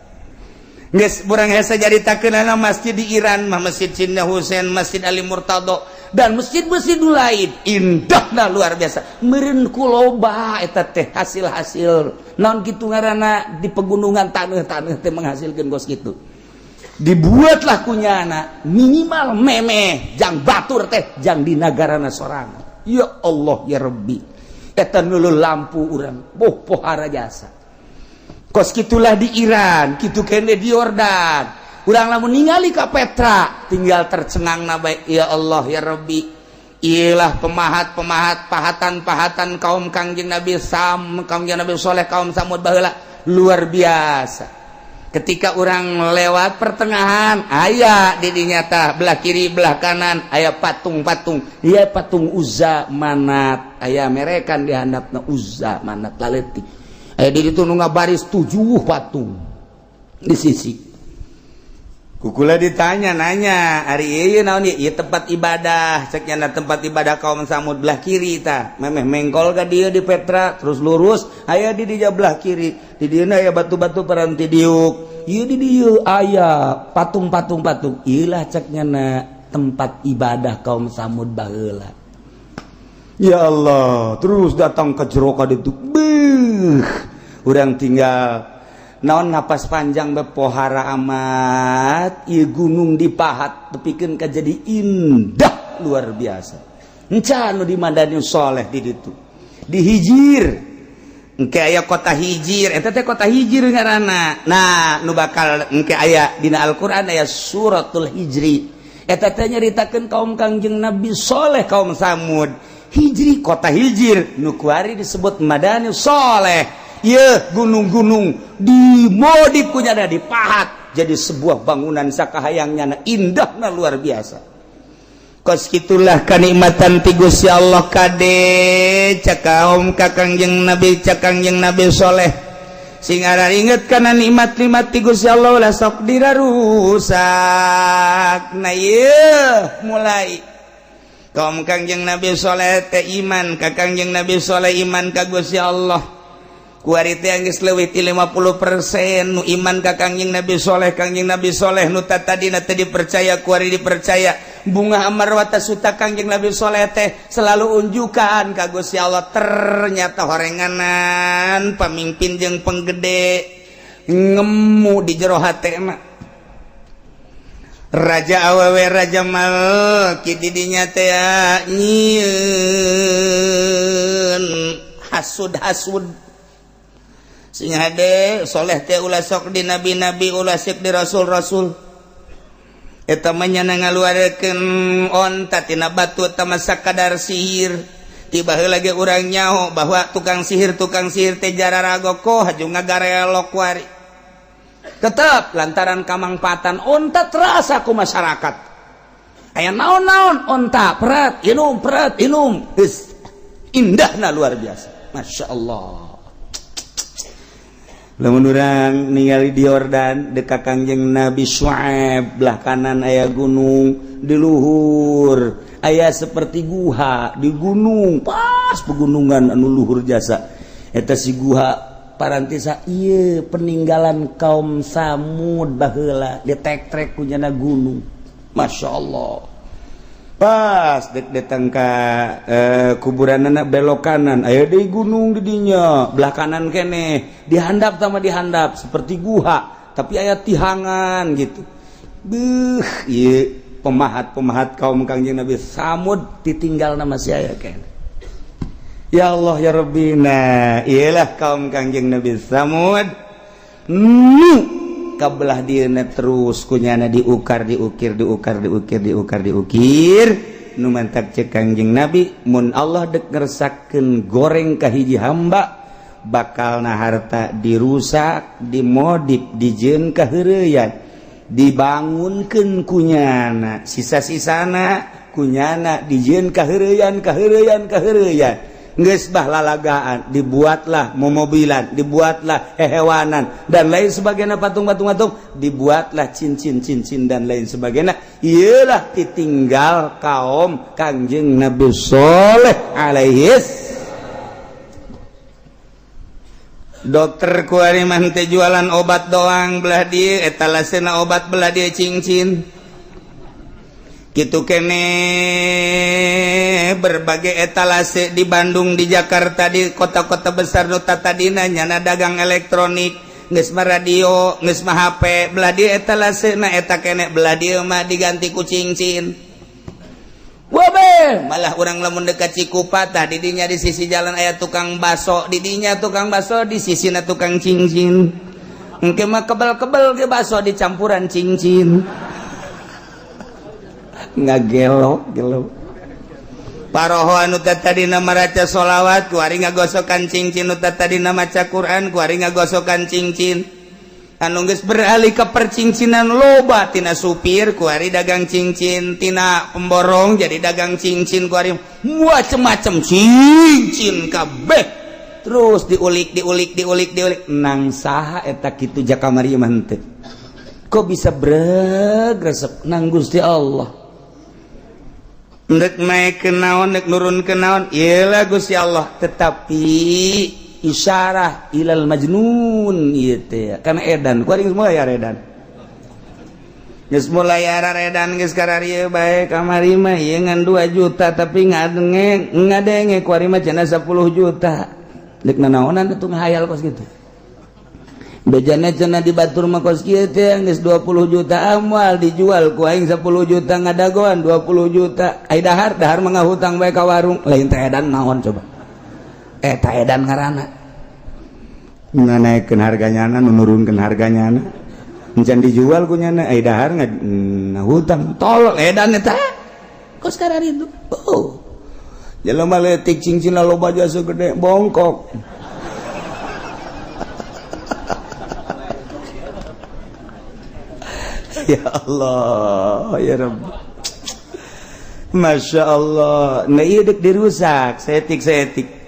Geus urang hese caritakeunana. Masjid di Iran mah, Masjid Sinda Husain, Masjid Ali Murtado, dan masjid-masjid lain, indahna luar biasa. Meureun ku loba eta teh hasil-hasil naon kitu ngaranna, di pegunungan taneuh-taneuh teh menghasilkeun kos kitu. Dibuatlah kunyana minimal memeh jang batur teh, jang di nagarana sorangan. Ya Allah ya Rabbi, eta nulu lampu urang boh pohara jasa. Kos gitulah di Iran, kitu kene di Yordan. Urang lamun ningali ka Petra tinggal tercengang na bae. Ya Allah ya Rabbi, iyalah pemahat-pemahat, pahatan-pahatan kaum Kangjeng Nabi Sam, kaum Nabi Soleh, kaum Samud baheula, luar biasa. Ketika orang lewat pertengahan, aya di dinyata belah kiri, belah kanan aya patung-patung. Iya, patung Uzza, Manat, aya merekan di handapna Uzza, Manat laleutik. Aya di ditu nu ngabaris tujuh patung di sisi. Ku kula ditanya, nanya, "Ari ieu naon ieu?" "Ieu tempat ibadah," cek nya, "tempat ibadah kaum Samud." Belah kiri tah memeh mengkol ka dieu di Petra, terus lurus aya di dinya belah kiri. Di dieu aya batu-batu paranti diuk. Ieu di dieu aya patung-patung patung. "Ieulah," cek nya, "tempat ibadah kaum Samud baheula." Ya Allah, terus datang ke jero ka ditu, beuh, urang tinggal naon, napas panjang, bepohara amat. Ieu gunung dipahat tepikeun ka jadi indah luar biasa. Encan nu di Madani Soleh di ditu, di Hijir. Engke aya kota Hijir, eta teh kota Hijir ngaranna. Nah, nu bakal engke aya dina Al-Qur'an, aya suratul Hijri. Eta teh nyaritakeun kaum Kangjeng Nabi Soleh, kaum Samud. Hijri, kota Hijir nu kuari disebut Madani Soleh. Ye, gunung-gunung dimodif punya ada dipahat jadi sebuah bangunan sakahayangnya, indahna luar biasa. Kos gitulah kanikmatan ti Gusti Allah. Kade cak kaum ka Kangjeng Nabi, cak Kangjeng Nabi Soleh, sing inget kana nikmat-nikmat ti Gusti Allah, ulah sok dirarusak. Nah, ieu mulai kaum Kangjeng Nabi Soleh teh iman ka Kangjeng Nabi Soleh, iman ka Gusti Allah. Kuari teh geus leuwih ti 50% nu iman ka Kangjeng Nabi Soleh. Kangjeng Nabi Soleh nu tadina teh dipercaya, kuari dipercaya. Bunga amarwata suta Kangjeng Nabi Soleh teh selalu unjukan ka Gusti Allah. Ternyata horenganan pamimpin jeung penggede ngemu di jero hatena. Raja awewe, raja malki didinya teh nyieun hasud-hasud. Sing hade soleh teh ulah sok di nabi-nabi, ulah sok di rasul-rasul. Eta mah nyana ngaluarkeun onta tina batu, eta mah sakadar sihir. Tiba lagi urang nyaho bahwa tukang sihir teh jararago haju ngagarelok kuari. Tetep lantaran kamangpaatan onta terasa ku masyarakat, aya naon-naon onta perat inum, perat inum. Geus indahna luar biasa, Masya Allah. Lamun urang ningali di Yordan dekat Kangjeng Nabi Syuaib, belah kanan aya gunung, di luhur aya seperti guha di gunung, pas pegunungan anu luhur jasa. Eta si guha parantisa ieu peninggalan kaum Samud baheula, ditek-trek ku nyana gunung. Masya Allah. Pas dek datang ka kuburan anak, belok kanan aya di gunung di dinya, belah kanan kene dihandap sama dihandap seperti guha, tapi aya tihangan gitu. Beuh, ieu pemahat-pemahat kaum Kangjeng Nabi Samud ditinggal nama si aya kene. Ya Allah ya Rabbi. Nah, iyalah kaum Kangjeng Nabi Samud nu kabelah dieuna terus kunyana diukar, diukir, diukar, diukir, diukar, diukir. Nu mantak cek Kangjeng Nabi, mun Allah dek ngersakeun goreng ka hiji hamba. Bakal na harta dirusak, dimodif, dijieun kaheureuyan, dibangunkeun kunyana, sisa-sisana kunyana dijieun kaheureuyan, kaheureuyan, kaheureuyan. Geus bah lalagaan, dibuatlah momobilan, dibuatlah hehewanan dan lain sebagainya, patung-patung-patung, dibuatlah cincin-cincin dan lain sebagainya. Iyalah ditinggal kaum Kangjeng Nabi Soleh alaihis. Dokter kuari mah teh jualan obat doang, belah dieu etalasena obat, belah dieu cincin. Gitu kene berbagai etalase di Bandung, di Jakarta, di kota-kota besar nu tadina nyana dagang elektronik, geus mah radio, geus mah HP, belah dieu etalase na eta kene, belah dieu mah diganti ku cincin. Wabe, malah urang lamun dekat Cikupa tah didinya di sisi jalan aya tukang baso, didinya tukang baso, di sisina tukang cincin. Engke mah kebel-kebel ge baso dicampuran cincin. Ngagelok gelo. Paroho anu tadina maraca sholawat kuari ngagosokan cincin, nu tadina maca Quran kuari ngagosokan cincin. Anu geus beralih ke percincinan loba, tina supir kuari dagang cincin, tina pemborong jadi dagang cincin, kuari macem-macem cincin kabeh. Terus diulik, diulik, diulik, diulik, nang saha eta kitu jakamari mah henteu. Kok bisa breg resep nang Gusti Allah? Ndek naik ke naon, ndek nurun ke naon, iyalah Gusti Allah. Tetapi isyarah ilal majnun ieu teh karena edan kuari geus mulai edan, geus mulai edan, geus kararieu bae. Kamari mah ieu ngan 2 juta, tapi ngadenge ngadenge kuari mah cenah 10 juta. Dek nanaonan atuh ngahayal kos kitu? Bejana cenah di batur mah kos kieu teh geus 20 juta, amal dijual ku aing 10 juta, ngadagoan 20 juta. Ai dahar, dahar mah ngahutang bae ka warung. Lain teh edan naon coba? Eta edan ngaranna. Nganaikeun harganya, nu nurunkeun harganya, encan dijual ku nyana, ai dahar ngahutang. Tolol edan eta kos kararitu. Oh, jelema leutik cincinna loba, jasa gede bongkok. Ya Allah, ya Rabb, Masya Allah. Nah, iya dek dirusak setik-setik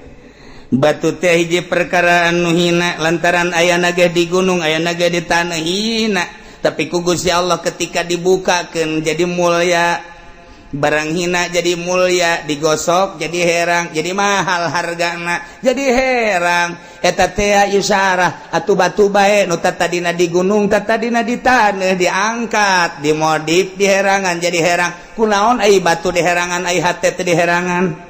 batu teh hiji perkara anu hina, lantaran aya naga di gunung, aya naga di tanah, hina. Tapi ku Gusti Allah ketika dibukakeun jadi mulia. Barang hina jadi mulia, digosok jadi herang, jadi mahal hargana, jadi herang. Eta teh isyarah atuh batu bae nu tadina di gunung, tadina di taneuh, diangkat, dimodif, diherangan jadi herang. Kunaon ai batu diherangan, ai hate teh diherangan?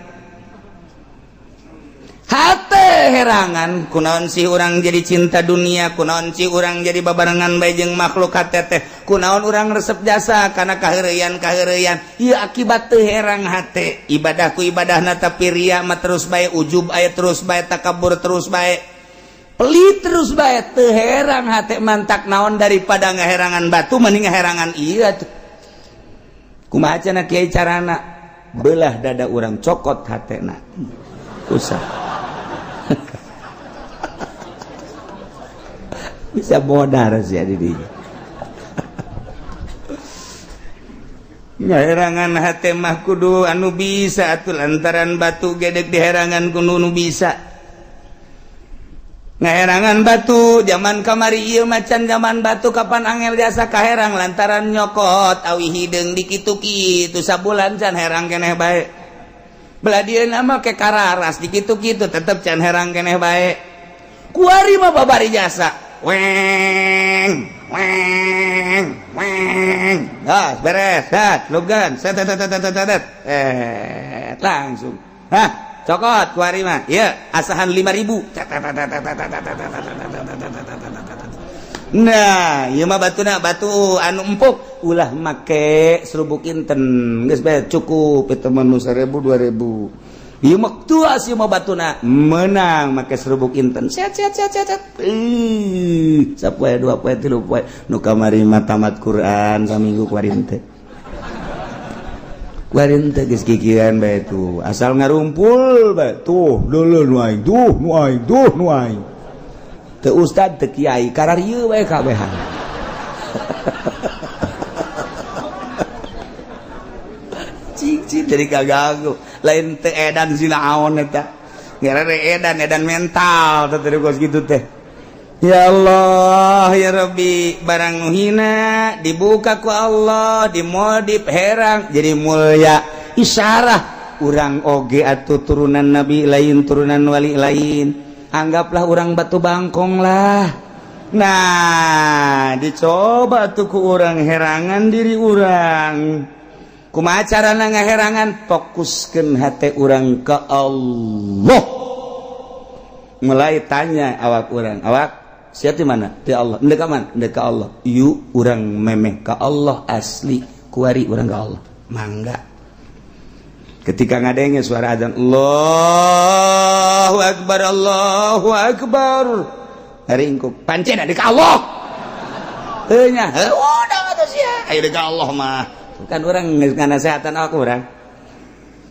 Hate herangan kunaon sih urang jadi cinta dunia? Kunaon sih urang jadi babarengan bae jeung makhluk hate teh? Kunaon urang resep jasa karena kaheureyan kaheureyan? Ieu akibat teu herang hate. Ibadahku ibadahna tapi ria mah terus bae, ujub aya terus bae, takabur terus bae, pelit terus bae, teu herang hate. Mantak naon, daripada ngaherangan batu mending ngaherangan ieu atuh. Kumaha cenah kiai carana? Belah dada urang, cokot hatena, usah bisa modar sih di dinya. Ngaherangan hate mah kudu anu bisa atuh, lantaran batu gedek diherangan kudu nu bisa ngaherangan batu. Zaman kamari ieu macan zaman batu kapan angel jasa kaherang, lantaran nyokot awi hideung dikitu-kitu sabulan can herang keneh bae. Belah dieu mah ke kararas dikitu-kitu tetep can herang keneh bae. Kuari mah babari jasa weng weng weng, dah beres, dah lugan set set set set set, eh langsung hah cokot. Kuari mah ieu asahan 5000. Nah, ieu mah batuna batu anu empuk, ulah make serubuk inten, geus bae cukup eta mah nu 1000 2000. Ieu mah tua sih mah batuna menang make serubuk inten, set set set set set. Ih, sapoe dua poe tilu poe nu kamari mah tamat Quran saminggu kuari teh. Kuarin teh geus kikieuan bae tuh, asal ngarumpul bae tuh, dulu nu aing, tuh nu aing, tuh nu aing. Teu ustad teu kiai, kararieu bae kabehan. Cing jadi kaganggu. Lain teu edan sinaon eta. Ngarana edan, edan mental teh teh kos kitu teh. Ya Allah ya Rabbi, barang nu hina dibuka ku Allah, dimodif herang jadi mulia. Isyarah urang oge atuh turunan nabi lain, turunan wali lain, anggaplah urang batu bangkong lah. Nah, dicoba tuh ku urang herangan diri urang. Kumaha carana ngaherangan? Fokuskeun hate urang ke Allah. Mulai tanya awak urang, awak siap di mana? Di Allah. Ndek ka mana? Ndek ka Allah. Yuk urang memeh ka Allah asli, kuari urang ka Allah. Mangga. Ketika ngadenge suara azan Allahu Akbar, Allahu Akbar. Haringkuk pancen di ka Allah. Heuh nya, heuh udah atuh sia. Ayo di ka Allah mah. Kan urang nganasehatan aku urang.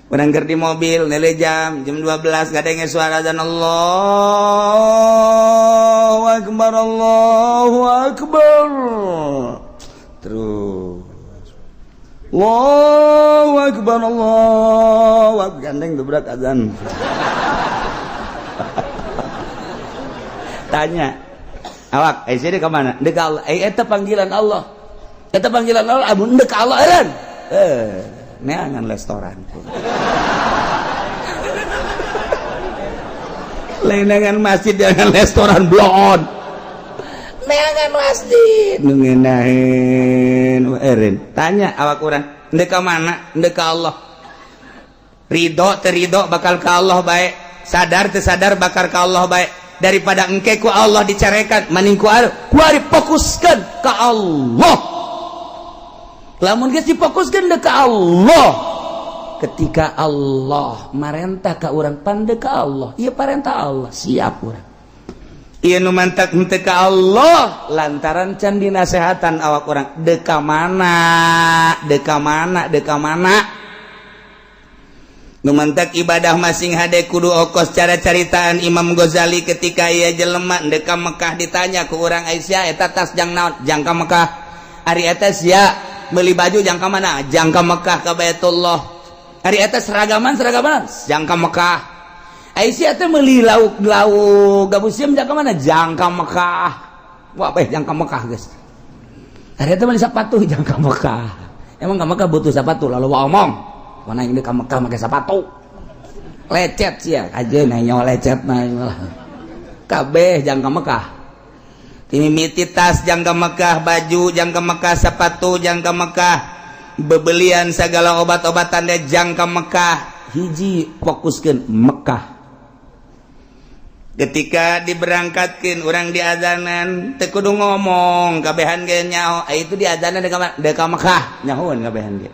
Urang keur di mobil nele jam jam 12 ngadenge suara azan Allahu Akbar, Allahu Akbar. Terus Allahu Akbar, Allahu Akbar, gandeng dobrak azan. Tanya awak, eh sini ke mana? Ndek Allah. Eh eta panggilan Allah. Eta panggilan Allah, amun ndek Allah eureun. Eh, neangan restoran. Lain dengan masjid, jangan restoran bloon. Neangan masjid nu ngeunaheun eureun. Tanya awak urang, ndek ka mana? Ndek ka Allah. Ridho teu ridho bakal ka Allah bae. Sadar teu sadar bakal ka Allah bae. Daripada engke ku Allah dicarekan, maning ku ari fokuskeun ka Allah. Lamun geus difokuskeun ka Allah, ketika Allah marentah ka urang pande ka Allah, ieu parentah Allah, siap urang. Ieu nu mantak henteu ka Allah lantaran can dinasehatan awak urang, deuk ka mana, deuk ka mana, deuk ka mana. Nu mantak ibadah masing hade kudu okos cara caritaan Imam Ghazali ketika ieu jelema deuk ka Mekah ditanya ku urang Aisyah, eta tas jang naon? Jang ka Mekah. Ari eta sia beli baju jang ka mana? Jang ka Mekah ka Baitullah. Ari eta seragaman seragaman jang ka Mekah. Aisyah teh meuli lauk lauk gabusiem jang ka mana? Jang ka Mekah. Wah bae jang ka Mekah geus. Ari eta meuli sepatu jang ka Mekah. Emang ka Mekah butuh sepatu lalu omong. Mana yang ka Mekah make sepatu? Lecet sia aja nanya lecet mah. Kabeh jang ka Mekah. Mimiti tas jang ka Mekah, baju jang ka Mekah, sepatu jang ka Mekah, bebelian segala obat-obatan deh jang ka Mekah. Hiji fokuskeun Mekah. Ketika diberangkatkeun urang diazanan teu kudu ngomong, kabehan ge nyaho, itu diazanan deuk ka Mekah, nyahoeun kabehan ge.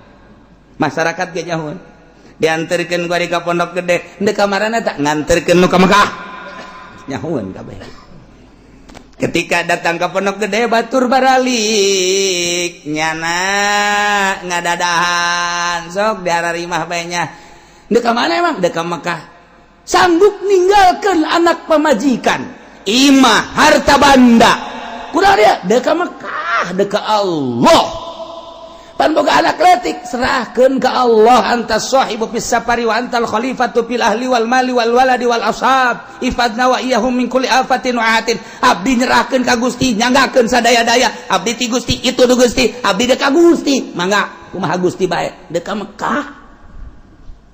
Masyarakat ge nyahoeun. Dianterkeun ku ka Pondok Gede, deuk ka marana tak nganterkeun nu ka Mekah. Nyahoeun kabeh. Ketika datang ke Pondok Gede batur baralik nyana ngadadahan sok diararimah bae nya. Deuk ka mana emang? Deuk ka Mekah. Sanggup ninggalkeun anak pamajikan, imah, harta banda. Kurang dia deuk ka Mekah, deuk ka Allah. Pan boga anak letik serahkeun ka Allah, anta sahibu fis safari wa antal khalifatu fil ahli wal mali wal waladi wal ashab ifadna wa iyyahum min kulli afatin wa atin. Abdi nyerahkeun ka Gusti, nyanggakeun sadaya-daya abdi ti Gusti, itu du Gusti, abdi deuk ka Gusti, mangga kumaha Gusti bae deuk ka Mekah.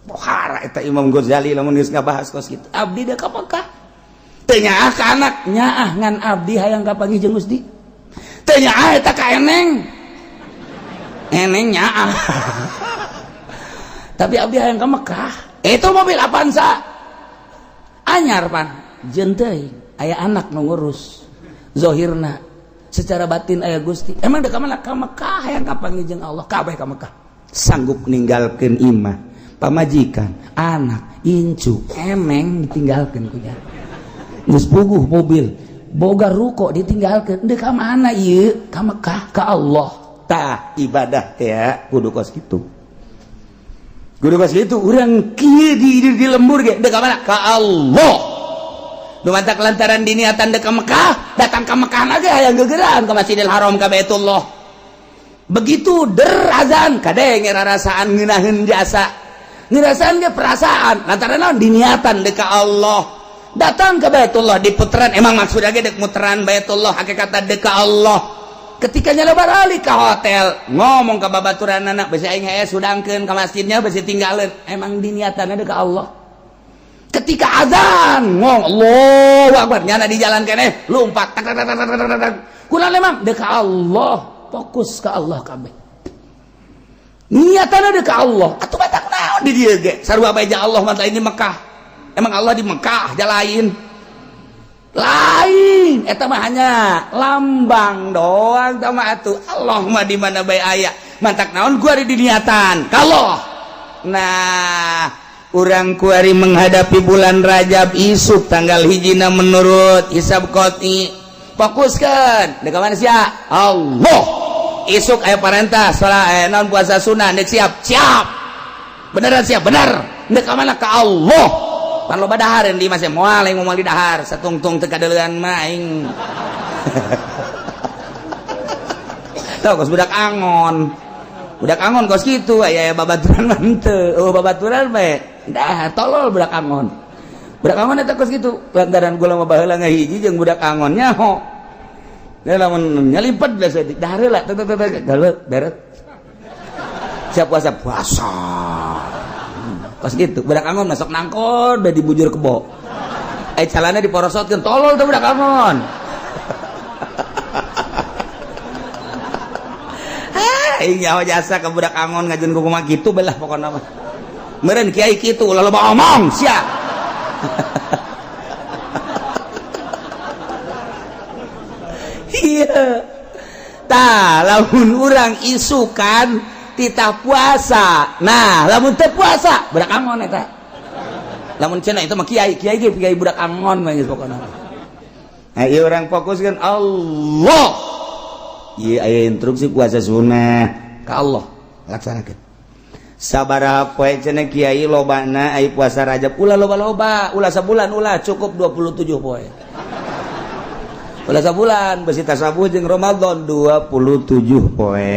Pohara eta Imam Ghazali lamun geus ngabahas kos kitu, abdi deuk ka Mekah teu nyaah ka anak, nyaah ngan abdi hayang kapanggih jeung Gusti, teu nyaah eta ka eneng eneng nyaah tapi abdi hayang ka Mekah. Itu mobil Avanza anyar pan jeung teuing aya anak nu ngurus zohirna, secara batin aya Gusti. Emang deuk ka mana? Ka Mekah, hayang kapanggih jeung Allah, kabeh ka Mekah. Sanggup ninggalkeun imah, pamajikan, anak, incu, emeng ditinggalkeun ku nya. Geus puguh mobil, boga ruko ditinggalkeun, deuk ka mana ieu? Ka Mekah, ka Allah. Tah ibadah teh kudu kos kitu. Guru pas gitu urang kieu di lembur ge dek ka mana? Ka Allah. Nu mantak lantaran diniatan dek ka Mekah, datang ka Mekah ge hayang gegeran ka Masjidil Haram, ka Baitullah. Begitu der azan kadenge rarasaan ngeunaheun jasa. Ngerasaan ge perasaan lantaran naon diniatan dek ka Allah. Datang ke Baitullah di puteran, emang maksudnya ge dek muteran Baitullah, hakikatna dek ka Allah. Ketika nyala balik ke hotel ngomong ke babaturan anak besi aing hese sudangkeun ke masjidnya, besi tinggalin, emang diniatan ada ke Allah. Ketika azan ngomong Allahu Akbar, nyana di jalan keneh lompat tak tak tak tak tak tak. Kunaon? Emang dek ka Allah, fokus ke Allah kabeh, niatan ada ke Allah. Atuh batak naon di dieu ge sarua bae Allah mah. Ini Mekah, emang Allah di Mekah lain lain, eta mah hanya lambang doang mah. Atuh Allah mah di mana bae aya. Mantak naon gua di niatan kalau nah urang kuari menghadapi bulan Rajab isuk tanggal hijina menurut hisab qot'i, fokuskan dek mana sia Allah. Isuk aya parentah salat, naon, puasa sunnah, dek siap siap, beneran siap bener. Dek mana? Ka Allah. Pan loba dahareun di masih moal aing, moal di dahar satungtung teu kadeulean mah aing. Tau kos budak angon, budak angon kos kitu, aya babaturan mah henteu. Oh, babaturan bae dah tolol. Budak angon, budak angon eta kos kitu, lantaran gula mah baheula ngahiji jeung budak angon nyaho. Ya lamun nyalimpet biasa dahar heula teu teu teu galut beret, siap puasa puasa kos gitu. Budak angon masuk nangkon udah dibujur kebo, eh calana diporosotkeun. Tolol tuh budak angon. Aing nyawa jasa ke budak angon ngajun kumaha gitu belah. Pokokna mah meureun kiai kitu, ulah loba omong sia. Iya tah, lamun urang isukan titah puasa, nah lamun teu puasa budak angon eta. Lamun cenah itu mah kiai, kiai ge kiai budak angon mah geus pokona. Nah, ieu urang fokuskeun Allah. Ieu aya instruksi puasa sunnah ka Allah, laksanakeun. Sabaraha poe cenah kiai lobana ai puasa Rajab? Ulah loba-loba, ulah sabulan, ulah, cukup 27 poe. Ulah sabulan, besi tasabuh jeung Ramadan 27 poe.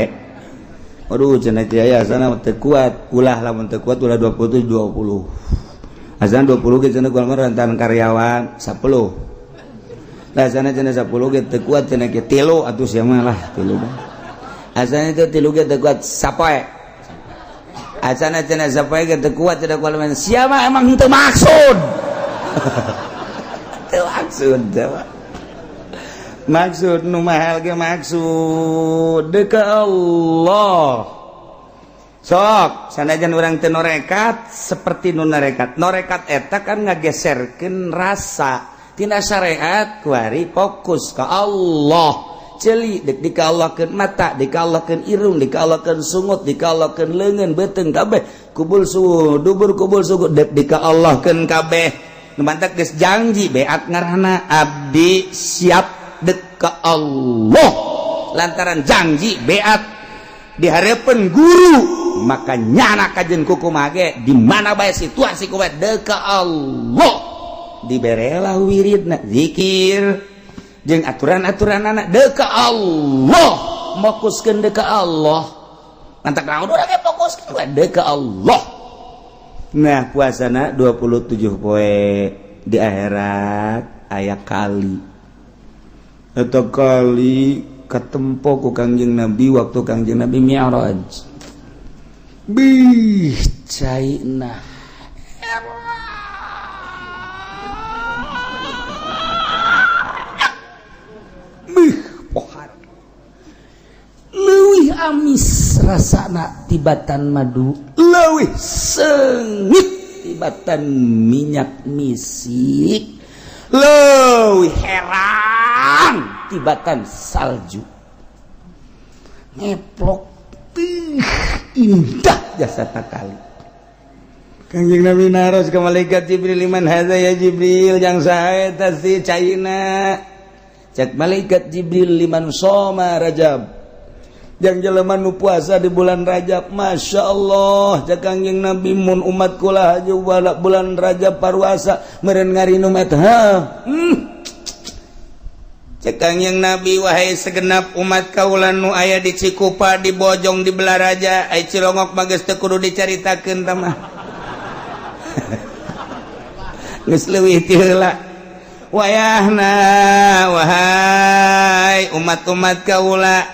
Aduh cenah kiai asana teu kuat, ulah, lamun teu kuat ulah 27, 20. Azan 20 ge cenah gua rentan karyawan 10. Lah asana cenah 10 ge teu kuat cenah kieu, tilu atuh sia mah lah, tilu. Asana teh tilu ge teu kuat, sapoe. Asana cenah sapoe ge teu kuat cenah kuat, sia mah emang teu maksud. Teu maksud teu. Maksud nu mahal ge maksud dek Allah. Sok sanajan urang teu norekat seperti nu norekat, norekat eta kan ngageserkeun rasa tina syariat. Kuari fokus ka Allah, ceuli dek dikallahkeun mata, dikallahkeun irung, dikallahkeun sungut, dikallahkeun leungeun, beuteung kabeh, kubul suhu dubur, kubul suhu, dek dikallahkeun kabeh. Nu mantak geus janji beat ngaranna abdi siap dek ka Allah. Lantaran janji beat di harapan guru, maka nyana kajen kuku mage di mana bae situasi kuat dek ka Allah. Diberelah wiridna, zikir jeung aturan-aturan anak dek ka Allah, fokuskeun dek ka Allah. Mantak naon urang ge fokuskeun dek ka Allah. Nah, puasana 27 poe. Di akhirat aya kali atau kali ketempo ku Kangjeng Nabi waktu Kangjeng Nabi Mi'raj. Bih, caina bih pohar, leuwih amis rasana tibatan madu, leuwih sengit tibatan minyak misik, leuwih herang tibatan salju ngeplok. Ih, indah jasa kali. Kanjeng Nabi naros ke malaikat Jibril, "Liman hadza ya Jibril?" Jang saha eta si caina? Cek malaikat Jibril, "Liman soma Rajab." Jang jelema nu puasa di bulan Rajab, Masya Allah, cek Kangjeng Nabi mun umat kula haju bulan Rajab paruasa meureun ngarinum eta. Cek Kangjeng Nabi, wahai segenap umat kaula nu aya di Cikupa, di Bojong, di Balaraja, ai Cilongok mah geus teu kudu dicaritakeun tah mah. Geus leuwih ti heula. Wayahna wahai umat-umat kaula,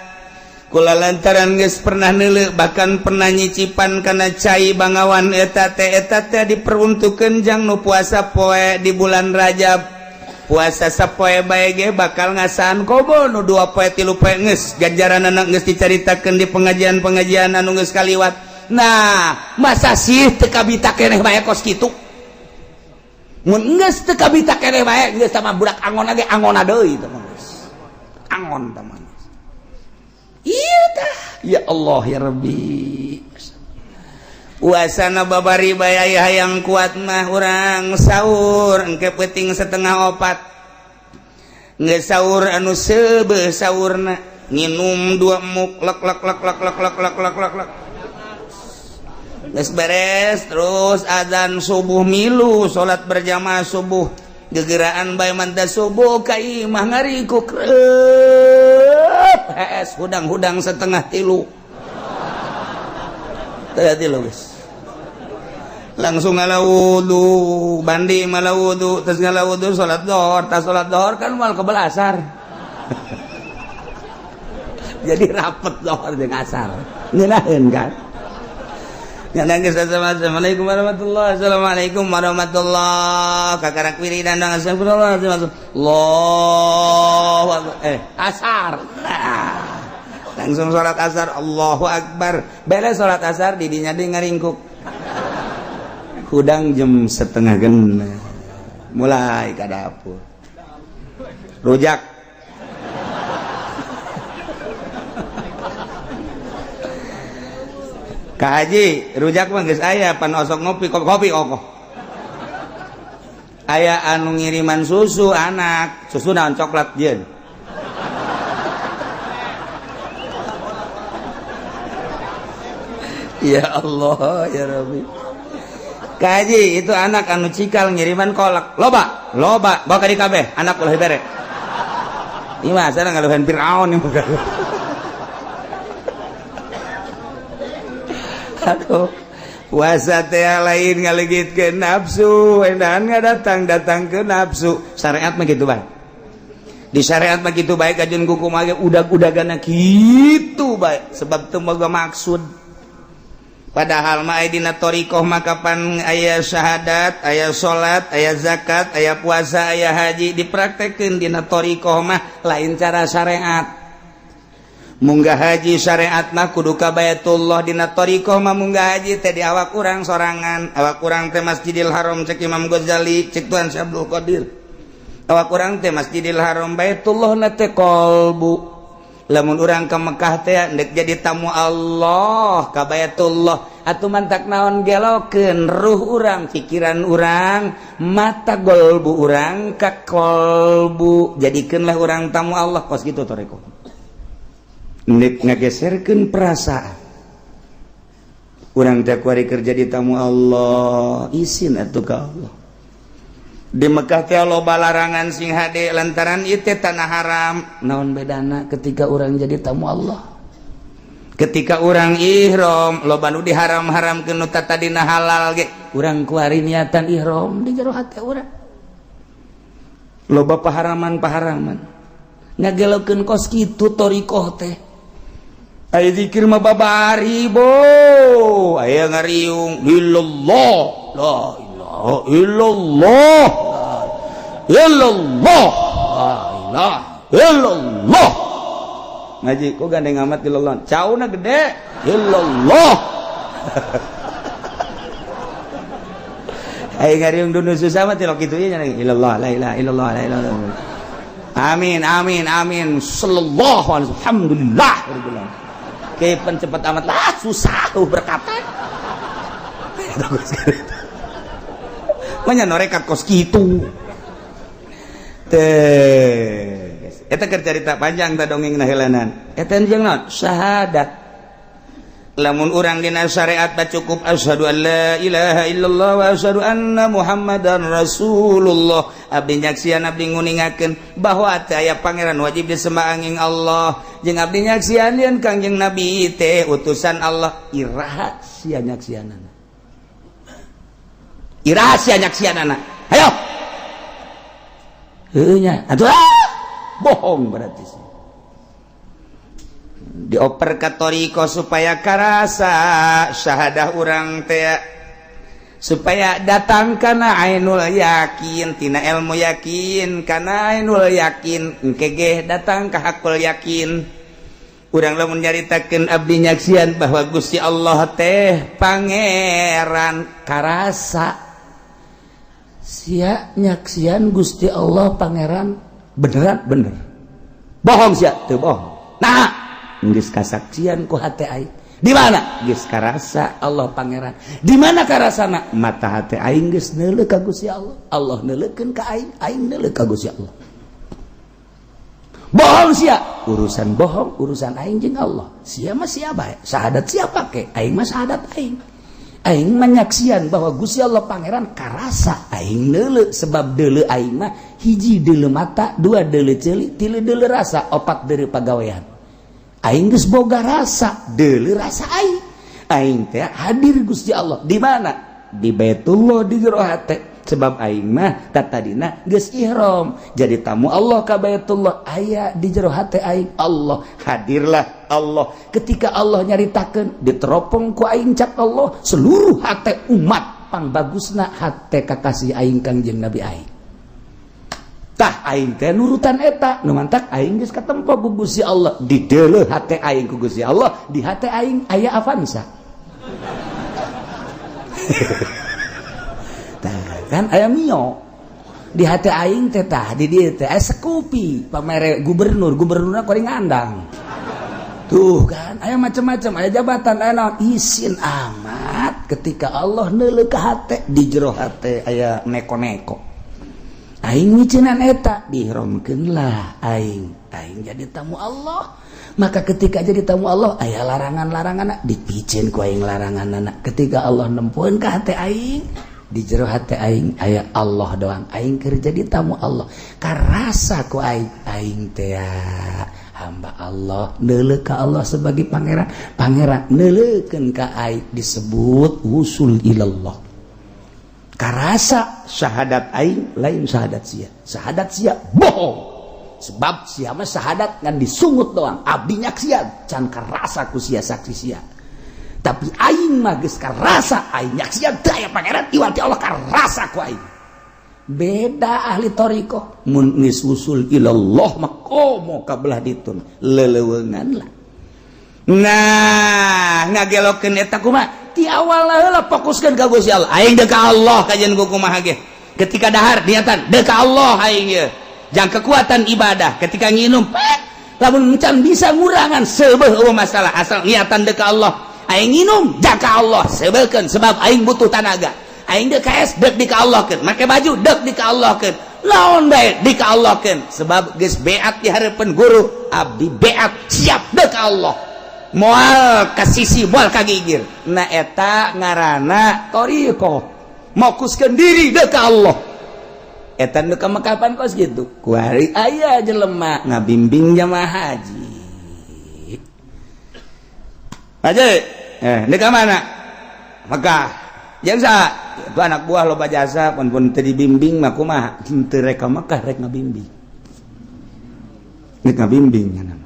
kula lantaran geus pernah neuleu bahkan pernah nyicipan kana cai Bangawan eta teh, eta teh diperuntukkeun jang nu puasa poe di bulan Rajab. Puasa sapoe bae ge bakal ngasaan komo nu 2 poe 3 poe geus ganjaranana geus dicaritakeun di pengajian-pengajian anu geus kaliwat. Nah, masa sih teu kabita keneh bae kos kitu? Mun geus teu kabita keneh bae geus sama budak angon ge angona deui teh mah geus. Angon teh mah. Iya tah. Ya Allah ya Rabbi. Puasana babari bae aya hayang kuat mah urang sahur engke peuting 3:30. Geus sahur anu seubeuh sahurna nginum 2 muk lek lek lek lek lek lek lek lek lek lek. Geus beres terus azan subuh milu salat berjamaah subuh gegeraan bae manta subuh ka imah ngarikuk kreup hees hudang-hudang 2:30. 2:30 geus. Langsung ngala wudu, bandi mala wudu, terus ngala wudu salat zuhur, tas salat zuhur kan moal kebel asar. Jadi rapet zuhur jeung asar. Ngeunaheun kan? Assalamualaikum warahmatullahi Assalamualaikum warahmatullahi. Kakarak wiridan dong astagfirullah. Allahu akbar. Asar. Nah, langsung salat asar Allahu akbar. Beres salat asar didinya deui ngaringkuk. Hudang jam 5:30. Mulai ka dapur. Rujak. Ka Haji, rujak mah geus aya pan osok ngopi kopi kokoh. Aya anu ngiriman susu anak, susu naon coklat jieun. Ya Allah ya Rabbi. Ka Haji, itu anak anu cikal ngiriman kolak. Loba, loba, bawa ka di kabeh, anak ulah bere. Ieu mah asana ngaluhan Firaun ieu mah. Aduh, puasa teh lain ngalegitkeun nafsu, endahan datang datang ke nafsu. Syariat mah kitu bae. Di syariat mah kitu bae kajeun kumaha ge udag-udagana kitu bae sebab teu boga maksud. Padahal mah aya dina thariqah mah kapan aya syahadat, aya salat, aya zakat, aya puasa, aya haji dipraktekeun dina thariqah mah lain cara syariat. Munggah haji syariat mah kudu ka Baitullah, dina thariqah mah munggah haji teh di awak urang sorangan, awak urang teh Masjidil Haram cek Imam Ghazali, cek Tuan Syekh Abdul Qadir. Awak urang teh Masjidil Haram, Baitullah na teh qalbu. Lamun urang ka Mekah teh ndek jadi tamu Allah ka Baitullah, atuh mantak naon gelokeun ruh urang, pikiran urang, mata golbu urang ka qalbu, jadikeunlah urang tamu Allah kos kitu thariqah. Ndek ngageserkeun perasaan urang teh kuari kerja di tamu Allah, isin atuh ka Allah. Di Mekah teh loba larangan sing hade lantaran ieu teh tanah haram. Naon bedana ketika urang jadi tamu Allah? Ketika urang ihram loba nu diharam-haramkeun nu tadina halal ge, urang kuari niatan ihram di jero hate urang. Loba paharaman-paharaman ngagelokeun kos kitu thariqah teh. Aya zikir mah babari bo, aya ngariung illallah, la ilaha illallah, illallah, la ilaha illallah. Ngaji kok gandeng amat illallah, cauna gede illallah. Aya ngariung dunu susah mah tilok kitu ieu illallah, la ilaha illallah, la ilaha illallah. Amin amin amin sallallahu alaihi alhamdulillah rabbil alamin. Kepen cepet amat lah susah berkata. Manya norekat kos kitu. Teh. Eta keur carita panjang ta dongeng heulanan. Eta jeung naon? Syahadat. Lamun urang dina syariat tak cukup asyhadu an la ilaha illallah wa asyhadu anna muhammadan rasulullah. Abdi nyaksian, abdi nguningakeun bahwa teu aya pangeran wajib disembah angin Allah, jeung abdi nyaksian yen Kangjeng Nabi teh utusan Allah. Iraha sia nyaksianana? Iraha sia nyaksianana? Hayo, heueuh nya atuh. Ah, bohong berarti sih. Dioper ka thoriqoh supaya karasa syahadah urang teh, supaya datang kana ainul yakin, tina ilmu yakin kana ainul yakin, engke ge datang ka hakul yakin. Urang lamun nyaritakeun abdi nyaksian bahwa Gusti Allah teh pangeran, karasa sia nyaksian Gusti Allah pangeran beneran? Bener. Bohong sia? Teu bohong. Nah, geus kasaksian ku hate aing. Di mana geus karasa Allah pangeran? Di mana karasana? Mata hate aing geus neuleuh ka Gusti Allah, Allah neuleukeun ka aing, aing neuleuh ka Gusti Allah. Bohong sia? Urusan bohong urusan aing jeung Allah. Sia mah sia bae, syahadat sia pake, aing mah syahadat aing. Aing menyaksian bahwa Gusti Allah pangeran, karasa aing neuleuh, sebab deuleu aing mah hiji deuleu mata, dua deuleu ceuli, tilu deuleu rasa, opat deuleu pagawean. Aing geus boga rasa, deuleu rasa aing, aing teh hadir Gusti Allah. Di mana? Di Baitullah, di jero hate, sebab aing mah tatadina geus ihram jadi tamu Allah ka Baitullah. Aya di jero hate aing Allah, hadirlah Allah. Ketika Allah nyaritakeun, diteropong ku aing cak Allah seluruh hate umat, pangbagusna hate kakasih aing, Kangjeng Nabi aing. Tah, aing teh nurutan eta nu mantak aing geus katempo ku Gusti Allah, di deuleuh hate aing ku Gusti Allah. Di hate aing aya Avanza. Tah kan aya Mio di hate aing teh. Tah, di dieu teh aya Scoopy, pamere gubernur, gubernurna kuring ngandang. Tuh kan aya macam-macam, aya jabatan, aya naon. Isin amat ketika Allah neuleuh ka hate, di jero hate aya neko-neko. Aing micinan eta, dihromkeun lah aing, aing jadi tamu Allah. Maka ketika jadi tamu Allah, aya larangan-larangan, dipicen ku aing larangan anak. Ketika Allah nempuan ka hate aing, di jero hate aing aya Allah doang. Aing keur jadi tamu Allah, karasa ku aing, aing teh hamba Allah, neuleuh ka Allah sebagai pangeran, pangeran neuleukeun ka aing. Disebut wusul ilallah. Karasa syahadat aing lain syahadat sia. Syahadat sia bohong, sebab sia mah syahadat ngan disungut doang, abdi nyaksian can karasa ku sia saksi sia. Tapi aing mah geus karasa, aing nyaksian teu aya pangeran iwati Allah, karasa ku aing. Beda ahli thoriqoh, mun geus wusul ilallah mah komo ka belah ditun leleuweungan lah. Nah, ngagelokeun eta kumaha? Ti awal heula fokuskeun ka Gusti Allah. Aing deuk ka Allah kajian ku kumaha ge. Ketika dahar niatan deuk ka Allah aing ye. Jang kekuatan ibadah ketika nginum pek, lamun can bisa ngurangan seubeuh eueuh masalah, asal niatan deuk ka Allah. Aing nginum jang ka Allah seubeuhkeun, sebab aing butuh tanaga. Aing deuk ka es deuk di ka Allah keun, make baju deuk di ka Allah keun. Laon bae di ka Allah keun, sebab geus beat di hareupeun guru, abdi beat siap deuk ka Allah. Moal ka sisi, moal kagigir. Nah, eta ngaranna thoriqoh, fokuskeun diri deuk ka Allah. Eta nu ka Mekah kos gitu. Kuari aya jelema ngabimbing jamaah haji. Haji, eh, deuk ka mana? Mekah. Jeung saha? Itu anak buah loba jasa, pun pun teu dibimbing mah kumaha? Teu rek ka Mekah, rek ngabimbing. Rek ngabimbing nya.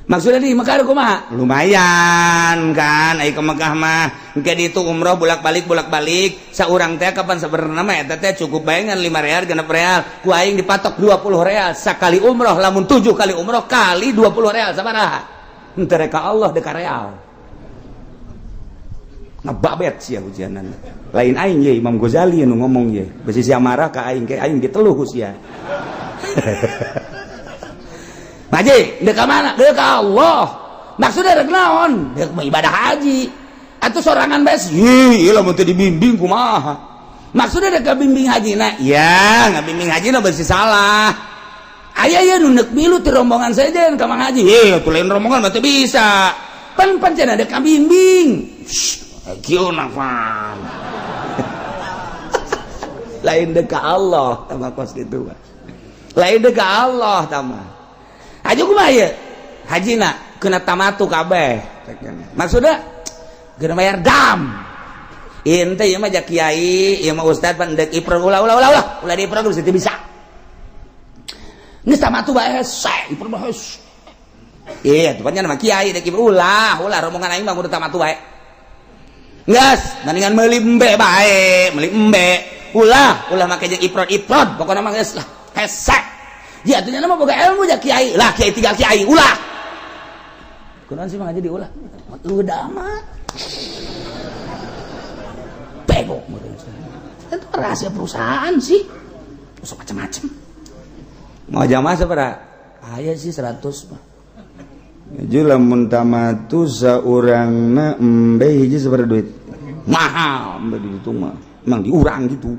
Maksudnya di Mekah kumaha? Lumayan kan ai ke Mekah mah. Engke ditu umroh bolak-balik bolak-balik. Saurang teh kapan sebenarnya mah eta teh cukup bae ngan 5 real, 6 real. Ku aing dipatok 20 real sakali umroh, lamun 7 kali umroh kali 20 real sabaraha? Henteu rek ka Allah, deuk ka real. Ngebabet sia ujianan. Lain aing ye, Imam Ghazali nu ngomong ye. Besi sia marah ka aing, ke aing diteluh ku sia. Haji, deuk ka mana? Deuk ka Allah. Maksudnya rek naon? Deuk ibadah haji. Atuh sorangan bae. Ih, lamun teu dibimbing kumaha? Maksudnya dek bimbing haji na? Ya, ngabimbing haji na besi salah. Aya ya nu neuk milu ti rombongan sejen ka Mang Haji. Heh, atuh lain rombongan mah teu bisa. Pan pancen ada kabimbing. Kieu nafan. Lain dek ka Allah tama kos kitu mah. Lain dek ka Allah tama. Haji kumaha ieu? Hajina kena tamatu kabeh. Maksudna kena bayar dam. Ente ieu mah ja kiai, ieu mah ustad pan deuk ifrad ulah ulah ulah ulah, ulah di ifrad geus teu bisa. Geus tamatu bae hese, ifrad mah hese. Iya, tuh pan mah kiai deuk ifrad ulah, ulah rombongan aing mah kudu tamatu bae. Geus, mendingan meuli embe bae, meuli embe. Ulah, ulah make jeung ifrad-ifrad, pokona mah geus lah, hese. Ya atuh mah boga ilmu ja kiai. Lah kiai tiga kiai, ulah. Kunaon sih mah jadi ulah? Udah mah. Bego itu rahasia perusahaan sih. Usah macam-macam. Mau jamaah sabaraha? Aya sih 100 mah. Jadi lamun tamatu saurangna embe hiji sabaraha duit? Mahal embe di ditu mah. Emang diurang gitu.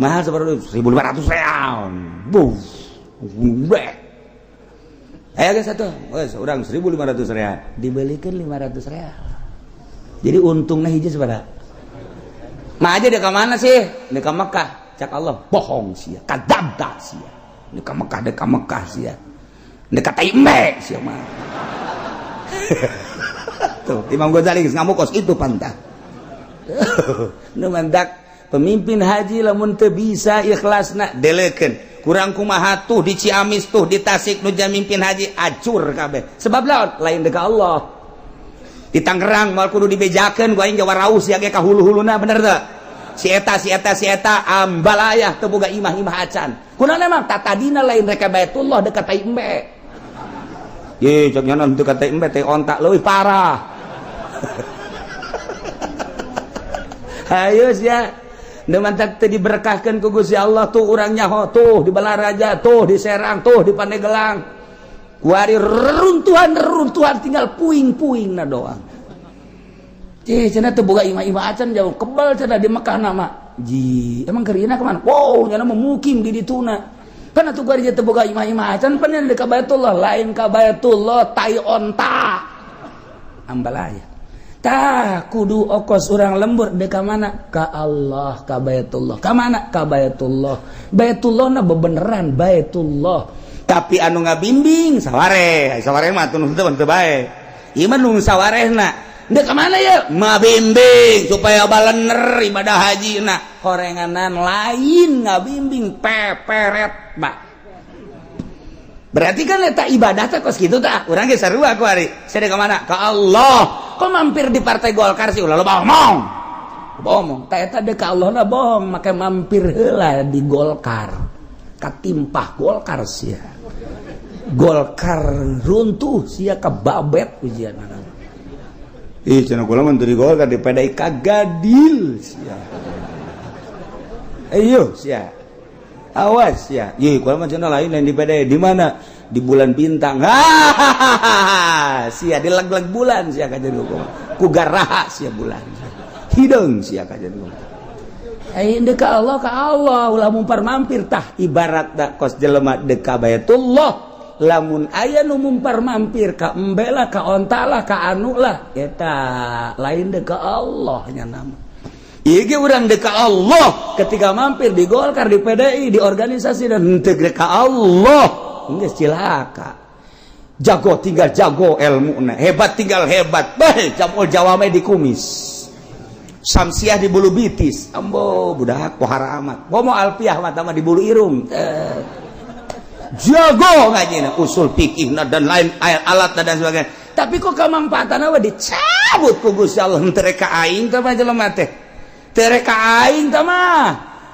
Mahal sabaraha duit? 1500 real. Buh. Udah. Ayo guys satu. Wes urang 1500 real. Dibelikan 500 real. Jadi untungnya hiji sabaraha? Mah aja dia ke mana sih? Dia ke Mekah. Cak Allah, bohong sia, kadzabta sia. Dia ke Mekah, dia ke Mekah sia. Dia kata embe sia mah. Tuh, Imam Ghazali geus ngamuk kos itu pantah. Nu mantak pemimpin haji lamun teu bisa ikhlasna delekeun. Kurang kumaha tuh di Ciamis tuh di Tasik nu mimpin haji acur kabeh. Sebab laon? Lain deuk Allah. Di Tangerang moal kudu dibejakeun ku aing Jawa Raus ya ge ka hulu-huluna, bener teu? Si eta si eta si eta ambalayah teu boga imah-imah acan. Kunaon emang tatadina lain reka Baitullah dekat tai embe. Ye cek nya teu ka tai embe teh ontak leuwih parah. Hayu sia. Nu mantak teu diberkahkeun ku Gusti Allah tuh urang nyaho tuh di Balaraja tuh di Serang tuh di Pandeglang. Kuari reruntuhan-reruntuhan tinggal puing-puing na doang. Cih, cenah teu boga imah-imah acan jauh kebal cenah di Mekah nama. Ji, emang kerina kemana? Wow, nyana memukim di dituna. Kan atuh kuari teu boga imah-imah acan pan di ka Baitullah, lain ka Baitullah tai onta. Ambalaya. Tah kudu okos urang lembur de ka mana? Ka Allah, ka Baitullah. Ka mana? Ka Baitullah. Baitullah na bebeneran Baitullah. Tapi anu ngabimbing saware, saware mah atuh teu teu bae. Ieu mah nu sawarehna. Ndek ka mana ya? Mabimbing supaya balener ibadah haji na. Horenganan lain ngabimbing peperet, Pak. Berarti kan eta ibadah teh kos kitu tah. Urang ge sarua ku ari. Saya ka mana? Ka Allah. Kok mampir di Partai Golkar sih ulah loba omong. Loba omong. Tah eta deuk ka Allah na bohong, make mampir heula di Golkar. Katimpah Golkar sia. Golkar runtuh sia kababet ujian. Ih, cenah kula mah di Golkar di PDI kagadil sia. Ayo sia. Awas sia. Ih, kula mah cenah lain lain di PDI di mana? Di bulan bintang. Hahaha. Sia di leg-leg bulan sia kajian hukum. Ku garaha sia bulan. Hideung sia kajian hukum. Ayo deuk ka Allah ka Allah ulah mumpar mampir tah ibarat da kos jelema deuk ka Baitullah. Lamun aya nu mumpar mampir ka embe lah ka onta lah ka anu lah eta lain deuk ka Allah nya nama. Ieu ge urang deuk ka Allah ketika mampir di Golkar di PDI di organisasi dan henteu deuk ka Allah geus cilaka. Jago tinggal jago ilmuna, hebat tinggal hebat. Bae jamul jawame di kumis. Samsiah di bulu bitis. Ambo budak pohara amat. Bomo alfiah mah di bulu irung. Jago ngajina usul fikihna dan lain alat dan sebagainya. Tapi kok kamangfaatan we dicabut ku Gusti Allah teu rek ka aing teh mah jelema teh. Teu rek ka aing teh mah.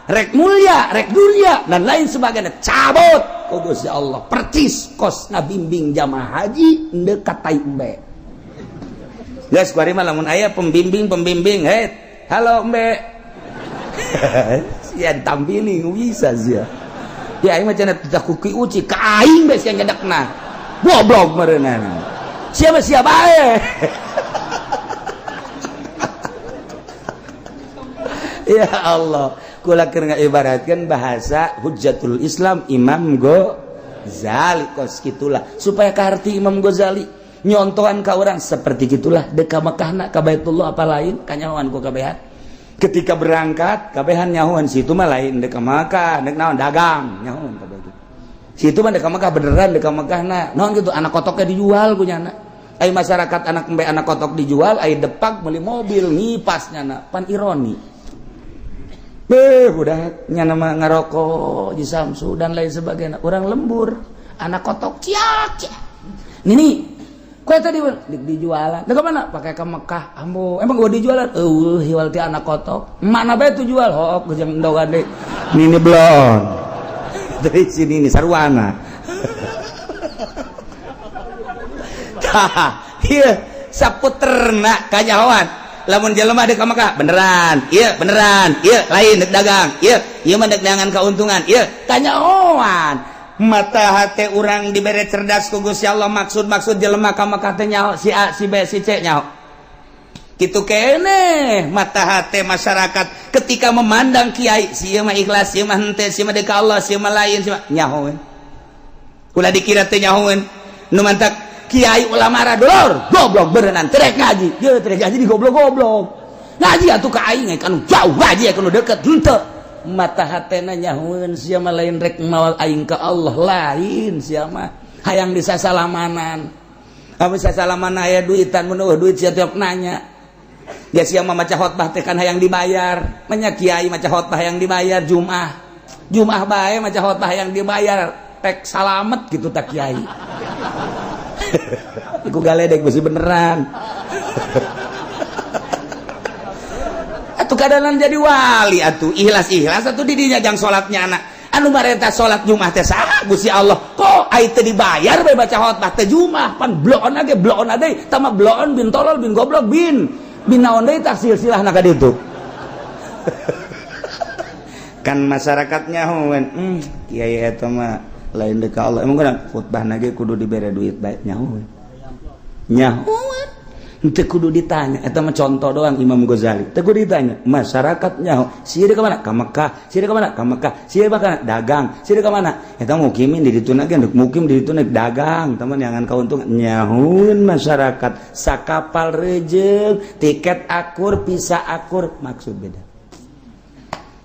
Rek mulia, rek dunia dan lain sebagainya cabut ku Gusti Allah. Percis kos ngabimbing jamaah haji ndeu ka tai embe. Geus kuari mah lamun aya pembimbing-pembimbing, hei, halo embe. Sia ditampili bisa sia. Ya aing mah cenah teu kuki uci ka aing bae sia nyedekna. Goblok meureunana. Sia mah sia bae. Ya Allah, kula keur ngaibaratkeun bahasa Hujjatul Islam Imam Go. Ghazali kos gitulah supaya kaharti. Imam Ghazali nyontohan ka orang seperti gitulah dek ka Mekahna, ka Baitullah apa lain kanyahoan ku kabehan. Ketika berangkat kabehan nyahoan situ mah lain dek ka Mekah, dek naon, dagang. Nyahoan kabeh gitu. Situ mah dek ka Mekah beneran, dek ka Mekahna naon gitu, anak kotoknya dijual ku nyana. Ai masyarakat anak embe anak kotok dijual, ai depak beli mobil ngipas nyana, pan ironi. Beh, udah nyana mah ngarokok di Samsu dan lain sebagainya. Orang lembur, anak kotok ciak ciak. Nini, kue tadi di, dijualan. Dek mana? Pakai ke Mekah. Ambo, emang gua dijualan? Eueuh, hiwal ti anak kotok. Mana bae tuh jual? Hok, jeung endogan deui. Nini belon. Dari sini nih sarwana. Tah, ieu saputerna kanyahoan. Lamun jelema dek ka Mekah beneran, ieu beneran, ieu lain dek dagang, ieu ieu mah dek neangan keuntungan, ieu kanyahoan. Mata hati orang diberi cerdas ku Gusti Allah, maksud-maksud jelema ka Mekah teh nyaho, si A, si B, si C nyaho. Kitu kene mata hati masyarakat ketika memandang kiai, si ieu mah ikhlas, si ieu mah henteu, si ieu mah deuk ka Allah, si ieu mah lain, si mah nyaho we. Ulah dikira teh nyahoeun. Nu mantak kiai ulama dulur goblok berenang terek ngaji, ye terek ngaji di goblok-goblok ngaji atuh ka aing kan jauh, ngaji kan deket henteu. Mata hatena nyahoeun sia mah lain rek mawa aing ka Allah, lain sia mah hayang disasalamanan. Kamu sasalaman aya duitan, mun eueuh duit sia tiap nanya ya. Sia mah maca khotbah teh kan hayang dibayar. Manya kiai maca khotbah hayang dibayar, Jumat Jumat bae maca khotbah hayang dibayar, tek salamet gitu tak kiai. Iku galedek besi beneran. Atuh kadanan jadi wali atuh ikhlas-ikhlas atuh didinya jang salatnya anak anu marenta salat Jumat teh saha? Gusti Allah. Kok ai teu dibayar bae baca khotbah teh Jumat? Pan bloon age bloon ade tama bloon bin tolol bin goblok bin bin naon deui tah silsilahna ka ditu. Kan masyarakatnya hoen, kiai eta mah lain dek ka Allah, emang kana khutbah ge kudu dibere duit bae. Nyaho nyaho, teu kudu ditanya. Eta mah contoh doang Imam Ghazali, teu kudu ditanya. Masyarakat nyaho sia ka mana? Ka Mekah. Sia ka mana? Ka Mekah. Sia ka dagang. Sia ka mana? Eta mukimin di ditu ge, mukim di ditu dagang teman jangan kauntungan. Nyahoeun masyarakat sakapal rejeng, tiket akur, visa akur, maksud beda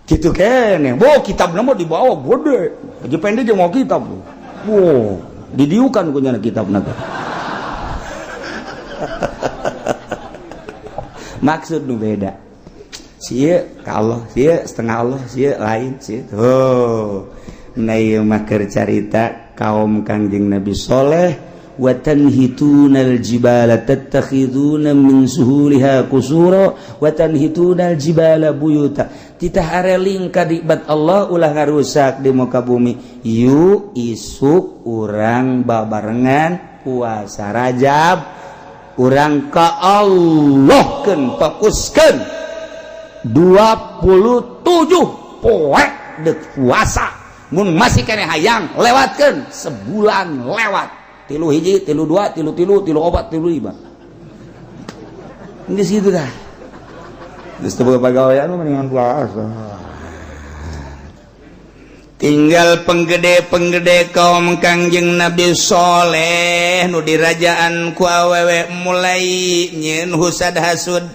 gitu kene. Bo kitab nama dibawa gede aja pendek jeung mau kitab. Wow, didiukan ku nyana kitab naga. Maksud nu beda, sia ka Allah, sia setengah Allah, sia lain, sia. Oh, nah, ieu mah keur carita kaum Kangjeng Nabi Soleh. Wa tanhitunal jibala tattakhiduna min suhuliha qusura wa tanhitunal jibala buyuta. Titah areling kadibat Allah, ulah ngarusak di muka bumi. Yuk, isuk urang babarengan puasa Rajab, urang ka Allah keun, fokuskeun 27 poe dek puasa. Mun masih kene hayang lewatkeun sebulan, lewat tilu hiji, tilu dua, tilu tilu, tilu opat, tilu lima. Geus kitu dah. Geus teu boga pagawean mah mendingan puasa. Tinggal penggede-penggede kaum Kangjeng Nabi Soleh nu dirajaan ku awewe mulai nyeun husad hasud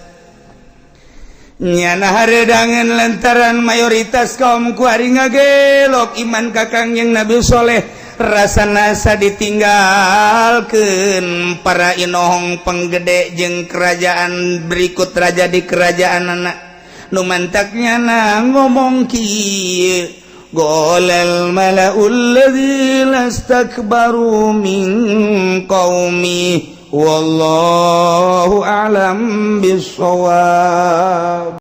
nyana haredangan lantaran mayoritas kaum kuari ngagelok iman ka Kangjeng Nabi Soleh. Rasa nasa ditinggalkan para inohong penggede jeung kerajaan berikut raja di kerajaan anak nu mantaknya na ngomong kieu. Qolal mala'ul ladzina istakbaru min qaumi, wallahu a'lam bissawab.